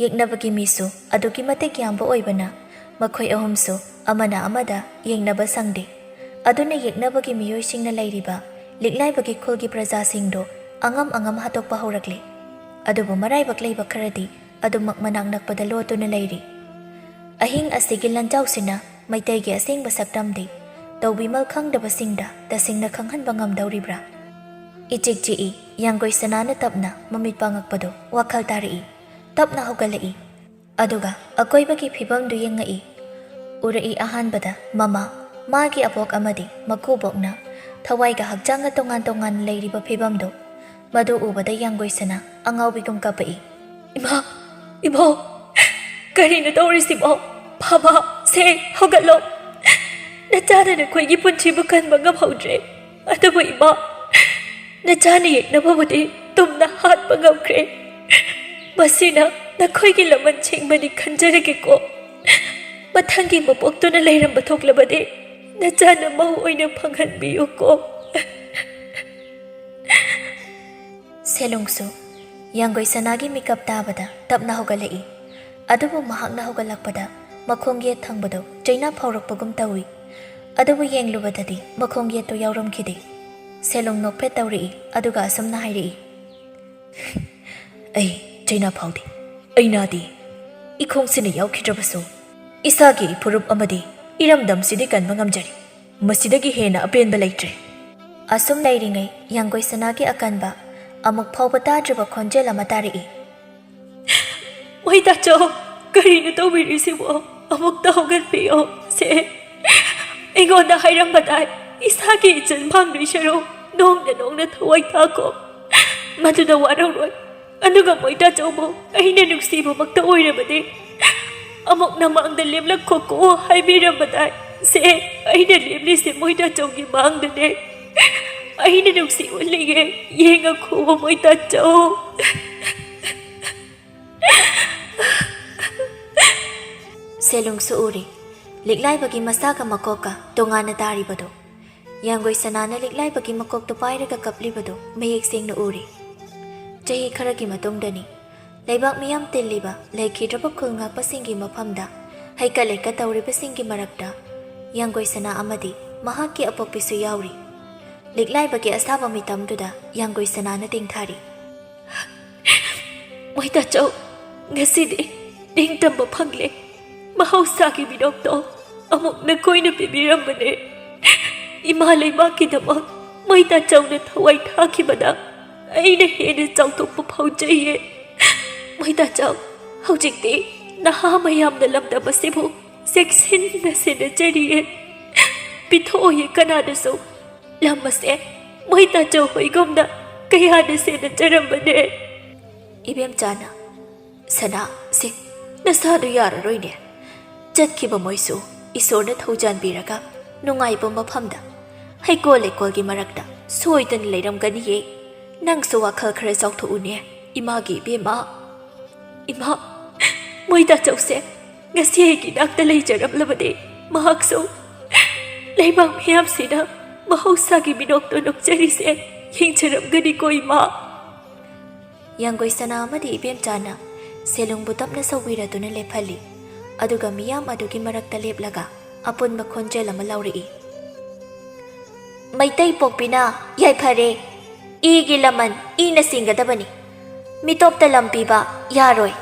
ꯌꯦꯛꯅꯕꯒꯤ ꯃꯤꯁꯨ ꯑꯗꯨꯛꯀꯤ ꯃꯇꯤꯛ ꯌꯥꯝꯕ ꯑꯣꯏꯕꯅ ꯃꯈꯣꯏ ꯑꯍꯨꯝꯁꯨ ꯑꯃꯅ ꯑꯃꯗ ꯌꯦꯡꯅꯕ ꯁꯪꯗꯦ꯫ ꯑꯗꯨꯅ ꯌꯦꯛꯅꯕꯒꯤ ꯃꯤꯑꯣꯏꯁꯤꯡꯅ ꯂꯩꯔꯤꯕ ꯂꯤꯛꯂꯥꯏꯕꯒꯤ ꯈꯨꯜꯒꯤ ꯄ꯭ꯔꯖꯥꯁꯤꯡꯗꯣ ꯑꯉꯝ ꯑꯉꯝ ꯍꯥꯠꯇꯣꯛꯄ ꯍꯧꯔꯛꯂꯦ꯫ ꯑꯗꯨꯕꯨ ꯃꯔꯥꯏꯕꯛ ꯂꯩꯕ ꯈꯔꯗꯤ ꯑꯗꯨꯃꯛ ꯃꯅꯥꯛ ꯅꯛꯄꯗ ꯂꯣꯠꯇꯨꯅ ꯂꯩꯔꯤ꯫ ꯑꯍꯤꯡ ꯑꯁꯤꯒꯤ ꯂꯥꯟꯖꯥꯎꯁꯤꯅ ꯃꯩꯇꯩꯒꯤ ꯑꯁꯦꯡꯕ ꯁꯛꯇꯝꯗꯤ ꯇꯧꯕꯤꯃꯜ ꯈꯪꯗꯕꯁꯤꯡꯗ ꯇꯁꯦꯡꯅ ꯈꯪꯍꯟꯕ ꯉꯝꯗꯧꯔꯤꯕ꯭ꯔꯥ? ꯏꯆꯤꯛ ꯆꯤꯛꯏ꯫ ꯌꯥꯡꯒꯣꯏ ꯁꯅꯥꯅ ꯇꯞꯅ ꯃꯃꯤꯠ ꯄꯥꯡꯉꯛꯄꯗꯨ ꯋꯥꯈꯜ ꯇꯥꯔꯛꯏ꯫ ꯇꯞꯅ ꯍꯧꯒꯠꯂꯛꯏ꯫ ꯑꯗꯨꯒ ꯑꯀꯣꯏꯕꯒꯤ ꯐꯤꯕꯝꯗꯨ ꯌꯦꯡꯉꯛꯏ꯫ ꯎꯔꯛꯏ ꯑꯍꯥꯟꯕꯗ ꯃꯃꯥ, ꯃꯥꯒꯤ ꯑꯕꯣꯛ ꯑꯃꯗꯤ ꯃꯀꯨꯕꯣꯛꯅ ꯊꯋꯥꯏꯒ ꯍꯛꯆꯥꯡꯒ ꯇꯣꯉꯥꯟ ꯇꯣꯉꯥꯟꯅ ꯂꯩꯔꯤꯕ ꯐꯤꯕꯝꯗꯨ꯫ ꯃꯗꯨ ꯎꯕꯗ ꯌꯥꯡꯒꯣꯏ ꯁꯅꯥ ꯑꯉꯥꯎꯕꯤꯒꯨꯝ ꯀꯞꯄꯛꯏ꯫ "ꯏꯃꯥ! ꯏꯕꯣꯛ! ꯀꯔꯤꯅꯣ ꯇꯧꯔꯤꯁꯤꯕꯣ? ꯐꯥꯕ! ꯁꯦ, ꯍꯧꯒꯠꯂꯣ! ꯅꯆꯥꯅ ꯅꯈꯣꯏꯒꯤ ꯄꯨꯟꯁꯤꯕꯨ ꯀꯟꯕ ꯉꯝꯍꯧꯗ꯭ꯔꯦ꯫ ꯑꯗꯨꯕꯨ ꯏꯃꯥ, ꯅꯆꯥꯅ ꯌꯦꯛꯅꯕꯕꯨꯗꯤ ꯇꯨꯝꯅ ꯍꯥꯠꯄ ꯉꯝꯈ꯭ꯔꯦ꯫ ꯃꯁꯤꯅ ꯅꯈꯣꯏꯒꯤ ꯂꯃꯟ ꯁꯤꯡꯕꯅꯤ ꯈꯟꯖꯔꯒꯦꯀꯣ꯫ ꯃꯊꯪꯒꯤ ꯃꯄꯣꯛꯇꯨꯅ ꯂꯩꯔꯝꯕ ꯊꯣꯛꯂꯕꯗꯤ ꯅꯆꯥꯅ ꯃꯧ ꯑꯣꯏꯅ ꯐꯪꯍꯟꯕꯤꯌꯨꯀꯣ꯫ ꯁꯦꯂꯨꯡꯁꯨ ꯌꯥꯡꯒꯣꯏ ꯁꯅꯥꯒꯤ ꯃꯤꯀꯞ ꯇꯥꯕꯗ ꯇꯞꯅ ꯍꯧꯒꯠꯂꯛꯏ꯫ ꯑꯗꯨꯕꯨ ꯃꯍꯥꯛꯅ ꯍꯧꯒꯠꯂꯛꯄꯗ ꯃꯈꯣꯡ ꯌꯦꯠ ꯊꯪꯕꯗꯨ ꯆꯩꯅꯥ ꯐꯥꯎꯔꯛꯄꯒꯨꯝ ꯇꯧꯏ꯫ ꯑꯗꯨꯕꯨ ꯌꯦꯡꯂꯨꯕꯗꯗꯤ ꯃꯈꯣꯡ ꯌꯦꯠꯇꯨ ꯌꯥꯎꯔꯝꯈꯤꯗꯦ꯫ ꯁꯦꯂꯨꯡ ꯅꯣꯛꯐꯦꯠ ꯇꯧꯔꯛꯏ, ꯑꯗꯨꯒ ꯑꯁꯨꯝꯅ ꯍꯥꯏꯔꯛꯏ, "ꯑꯩ ꯆꯩꯅꯥ ꯐꯥꯎꯗꯦ, ꯑꯩ ꯅꯥꯗꯦ꯫ ꯏꯈꯣꯡꯁꯤꯅ ꯌꯥꯎꯈꯤꯗ꯭ꯔꯕꯁꯨ ꯏꯁꯥꯒꯤ ꯏꯐꯨꯔꯨꯞ ꯑꯃꯗꯤ ꯏꯔꯝꯗꯝꯁꯤꯗꯤ ꯀꯟꯕ ꯉꯝꯖꯔꯤ꯫ ꯃꯁꯤꯗꯒꯤ ꯍꯦꯟꯅ ꯑꯄꯦꯟꯕ ꯂꯩꯇ꯭ꯔꯦ"꯫ ꯑꯁꯨꯝ ꯂꯩꯔꯤꯉꯩ ꯌꯥꯡꯒꯣꯏ ꯁꯅꯥꯒꯤ ꯑꯀꯟꯕ, ꯑꯃꯨꯛ ꯐꯥꯎꯕ ꯇꯥꯗ꯭ꯔꯤꯕ ꯈꯣꯟꯖꯦꯜ ꯑꯃ ꯇꯥꯔꯛꯏ꯫ "ꯃꯣꯏ ꯇꯥꯆꯧ, ꯀꯔꯤꯅꯣ ꯇꯧꯕꯤꯔꯤꯁꯤꯕꯣ? ꯑꯃꯨꯛꯇ ꯍꯧꯒꯠꯄꯤꯌꯣ꯫ ꯁꯦ, ꯑꯩꯉꯣꯟꯗ ꯍꯥꯏꯔꯝꯕꯗꯥꯏ, ꯏꯁꯥꯒꯤ ꯏꯆꯟ ꯐꯪꯗꯣꯏ ꯁꯔꯨꯛ ꯅꯣꯡꯅ ꯅꯣꯡꯅ ꯊꯋꯥꯏ ꯊꯥꯈꯣ꯫ ꯃꯗꯨꯗ ꯋꯥꯔꯧꯔꯣꯏ꯫ ꯑꯗꯨꯒ ꯃꯣꯏ ꯇꯥꯆꯧꯕꯨ ꯑꯩꯅ ꯅꯨꯡꯁꯤꯕꯃꯛꯇ ꯑꯣꯏꯔꯕꯗꯤ ꯑꯃꯨꯛ ꯅꯃꯥꯡꯗ ꯂꯦꯞꯂꯛꯈꯣꯀꯣ ꯍꯥꯏꯕꯤꯔꯝꯕꯗꯥꯏ꯫ ꯁꯦ, ꯑꯩꯅ ꯂꯦꯞꯂꯤꯁꯦ ꯃꯣꯏ ꯇꯥꯆꯧꯒꯤ ꯃꯥꯡꯗꯅꯦ꯫ ꯑꯩꯅ ꯅꯨꯡꯁꯤ ꯎꯠꯂꯤꯉꯦ, ꯌꯦꯡꯉꯈꯣ ꯃꯣꯏ ꯇꯥꯆꯧ"꯫ ꯁꯦꯂꯨꯡꯁꯨ ꯎꯔꯤ꯫ ꯂꯤꯛꯂꯥꯏꯕꯒꯤ ꯃꯁꯥꯒ ꯃꯀꯣꯛꯀ ꯇꯣꯉꯥꯟꯅ ꯇꯥꯔꯤꯕꯗꯨ꯫ ꯌꯥꯡꯒꯣꯏ ꯁꯅꯥꯅ ꯂꯤꯛꯂꯥꯏꯕꯒꯤ ꯃꯀꯣꯛꯇꯨ ꯄꯥꯏꯔꯒ ꯀꯞꯂꯤꯕꯗꯨ ꯃꯌꯦꯛ ꯁꯦꯡꯅ ꯎꯔꯤ꯫ ꯆꯍꯤ ꯈꯔꯒꯤ ꯃꯇꯨꯡꯗꯅꯤ꯫ ꯂꯩꯕꯥꯛ ꯃꯤꯌꯥꯝ ꯇꯤꯜꯂꯤꯕ ꯂꯩꯈꯤꯗ꯭ꯔꯕ ꯈꯨꯜ ꯉꯥꯛꯄꯁꯤꯡꯒꯤ ꯃꯐꯝꯗ ꯍꯩꯀꯠ ꯂꯩꯀꯠ ꯇꯧꯔꯤꯕꯁꯤꯡꯒꯤ ꯃꯔꯛꯇ ꯌꯥꯡꯒꯣꯏ ꯁꯅꯥ ꯑꯃꯗꯤ ꯃꯍꯥꯛꯀꯤ ꯑꯄꯣꯛꯄꯤꯁꯨ ꯌꯥꯎꯔꯤ꯫ ꯂꯤꯛꯂꯥꯏꯕꯒꯤ ꯑꯁꯥꯕ ꯃꯤꯇꯝꯗꯨꯗ ꯌꯥꯡꯒꯣꯏ ꯁꯅꯥꯅ ꯇꯦꯡꯊꯥꯔꯤ꯫ "ꯃꯣꯏ ꯇꯥꯆꯧ, ꯉꯁꯤꯗꯤ ꯅꯤꯡꯇꯝꯕ ꯐꯪꯂꯦ꯫ ꯃꯍꯧꯁꯥꯒꯤ ꯃꯤꯅꯣꯛꯇꯣ ꯑꯃꯨꯛ ꯅꯈꯣꯏꯅ ꯄꯤꯕꯤꯔꯝꯕꯅꯦ꯫ ꯏꯃꯥ ꯂꯩꯕꯥꯛꯀꯤꯗꯃꯛ ꯃꯣꯏ ꯇꯥꯆꯧꯅ ꯊꯋꯥꯏ ꯊꯥꯈꯤꯕꯗ ꯑꯩꯅ ꯍꯦꯟꯅ ꯆꯥꯎꯊꯣꯛꯄ ꯐꯥꯎꯖꯩꯌꯦ꯫ ꯃꯣꯏ ꯇꯥꯆꯧ, ꯍꯧꯖꯤꯛꯇꯤ ꯅꯍꯥ ꯃꯌꯥꯝꯅ ꯂꯝꯗꯝ ꯑꯁꯤꯕꯨ ꯆꯦꯛꯁꯤꯟꯅ ꯁꯦꯟꯅꯖꯔꯤꯌꯦ꯫ ꯄꯤꯊꯣꯛꯑꯣꯌꯦ ꯀꯅꯥꯅꯁꯨ꯫ ꯂꯝ ꯑꯁꯦ ꯃꯣꯏ ꯇꯥꯆꯧ ꯍꯣꯏꯒꯨꯝꯅ ꯀꯌꯥꯅ ꯁꯦꯟꯅꯖꯔꯝꯕꯅꯦ"꯫ ꯏꯕꯦꯝꯆꯥꯅ, "ꯁꯅꯥ, ꯁꯦ, ꯅꯁꯥꯗꯨ ꯌꯥꯔꯔꯣꯏꯅꯦ꯫ ꯆꯠꯈꯤꯕ ꯃꯣꯏꯁꯨ ꯏꯁꯣꯔꯅ ꯊꯧꯖꯥꯟꯕꯤꯔꯒ ꯅꯨꯡꯉꯥꯏꯕ ꯃꯐꯝꯗ ꯍꯩꯀꯣꯜ ꯂꯩꯀꯣꯜꯒꯤ ꯃꯔꯛꯇ ꯁꯣꯏꯗꯅ ꯂꯩꯔꯝꯒꯅꯤꯌꯦ꯫ ꯅꯪꯁꯨ ꯋꯥꯈꯜ ꯈꯔ ꯆꯥꯎꯊꯣꯛꯎꯅꯦ, ꯏꯃꯥꯒꯤ ꯏꯕꯦꯝꯃ"꯫ ꯏꯃꯥ, ꯃꯣꯏ ꯇꯥꯆꯧꯁꯦ ꯉꯁꯤ ꯑꯩꯒꯤ ꯏꯅꯥꯛꯇ ꯂꯩꯖꯔꯝꯂꯕꯗꯤ ꯃꯍꯥꯛꯁꯨ ꯂꯩꯕꯥꯛ ꯃꯤꯌꯥꯝꯁꯤꯅ ꯃꯍꯧꯁꯥꯒꯤ ꯃꯤꯅꯣꯛꯇꯣ ꯅꯣꯛꯆꯔꯤꯁꯦ ꯌꯦꯡꯖꯔꯝꯒꯅꯤꯀꯣ ꯏꯃꯥ꯫ ꯌꯥꯡꯒꯣꯏ ꯁꯅꯥ ꯑꯃꯗꯤ ꯏꯕꯦꯝꯆꯥꯅ ꯁꯦꯂꯨꯡꯕꯨ ꯇꯞꯅ ꯁꯧꯕꯤꯔꯗꯨꯅ ꯂꯦꯞꯍꯜꯂꯤ꯫ ꯑꯗꯨꯒ ꯃꯤꯌꯥꯝ ꯑꯗꯨꯒꯤ ꯃꯔꯛꯇ ꯂꯦꯞꯂꯒ ꯑꯄꯨꯟꯕ ꯈꯣꯟꯖꯦꯜ ꯑꯃ ꯂꯧꯔꯛꯏ꯫ ꯃꯩꯇꯩ ꯄꯣꯛꯄꯤꯅ ꯌꯥꯏꯐꯔꯦ꯫ ꯏꯒꯤ ꯂꯃꯟ ꯏꯅ ꯁꯤꯡꯒꯗꯕꯅꯤ꯫ ꯃꯤꯇꯣꯞꯇ ꯂꯝ ꯄꯤꯕ ꯌꯥꯔꯣꯏ꯫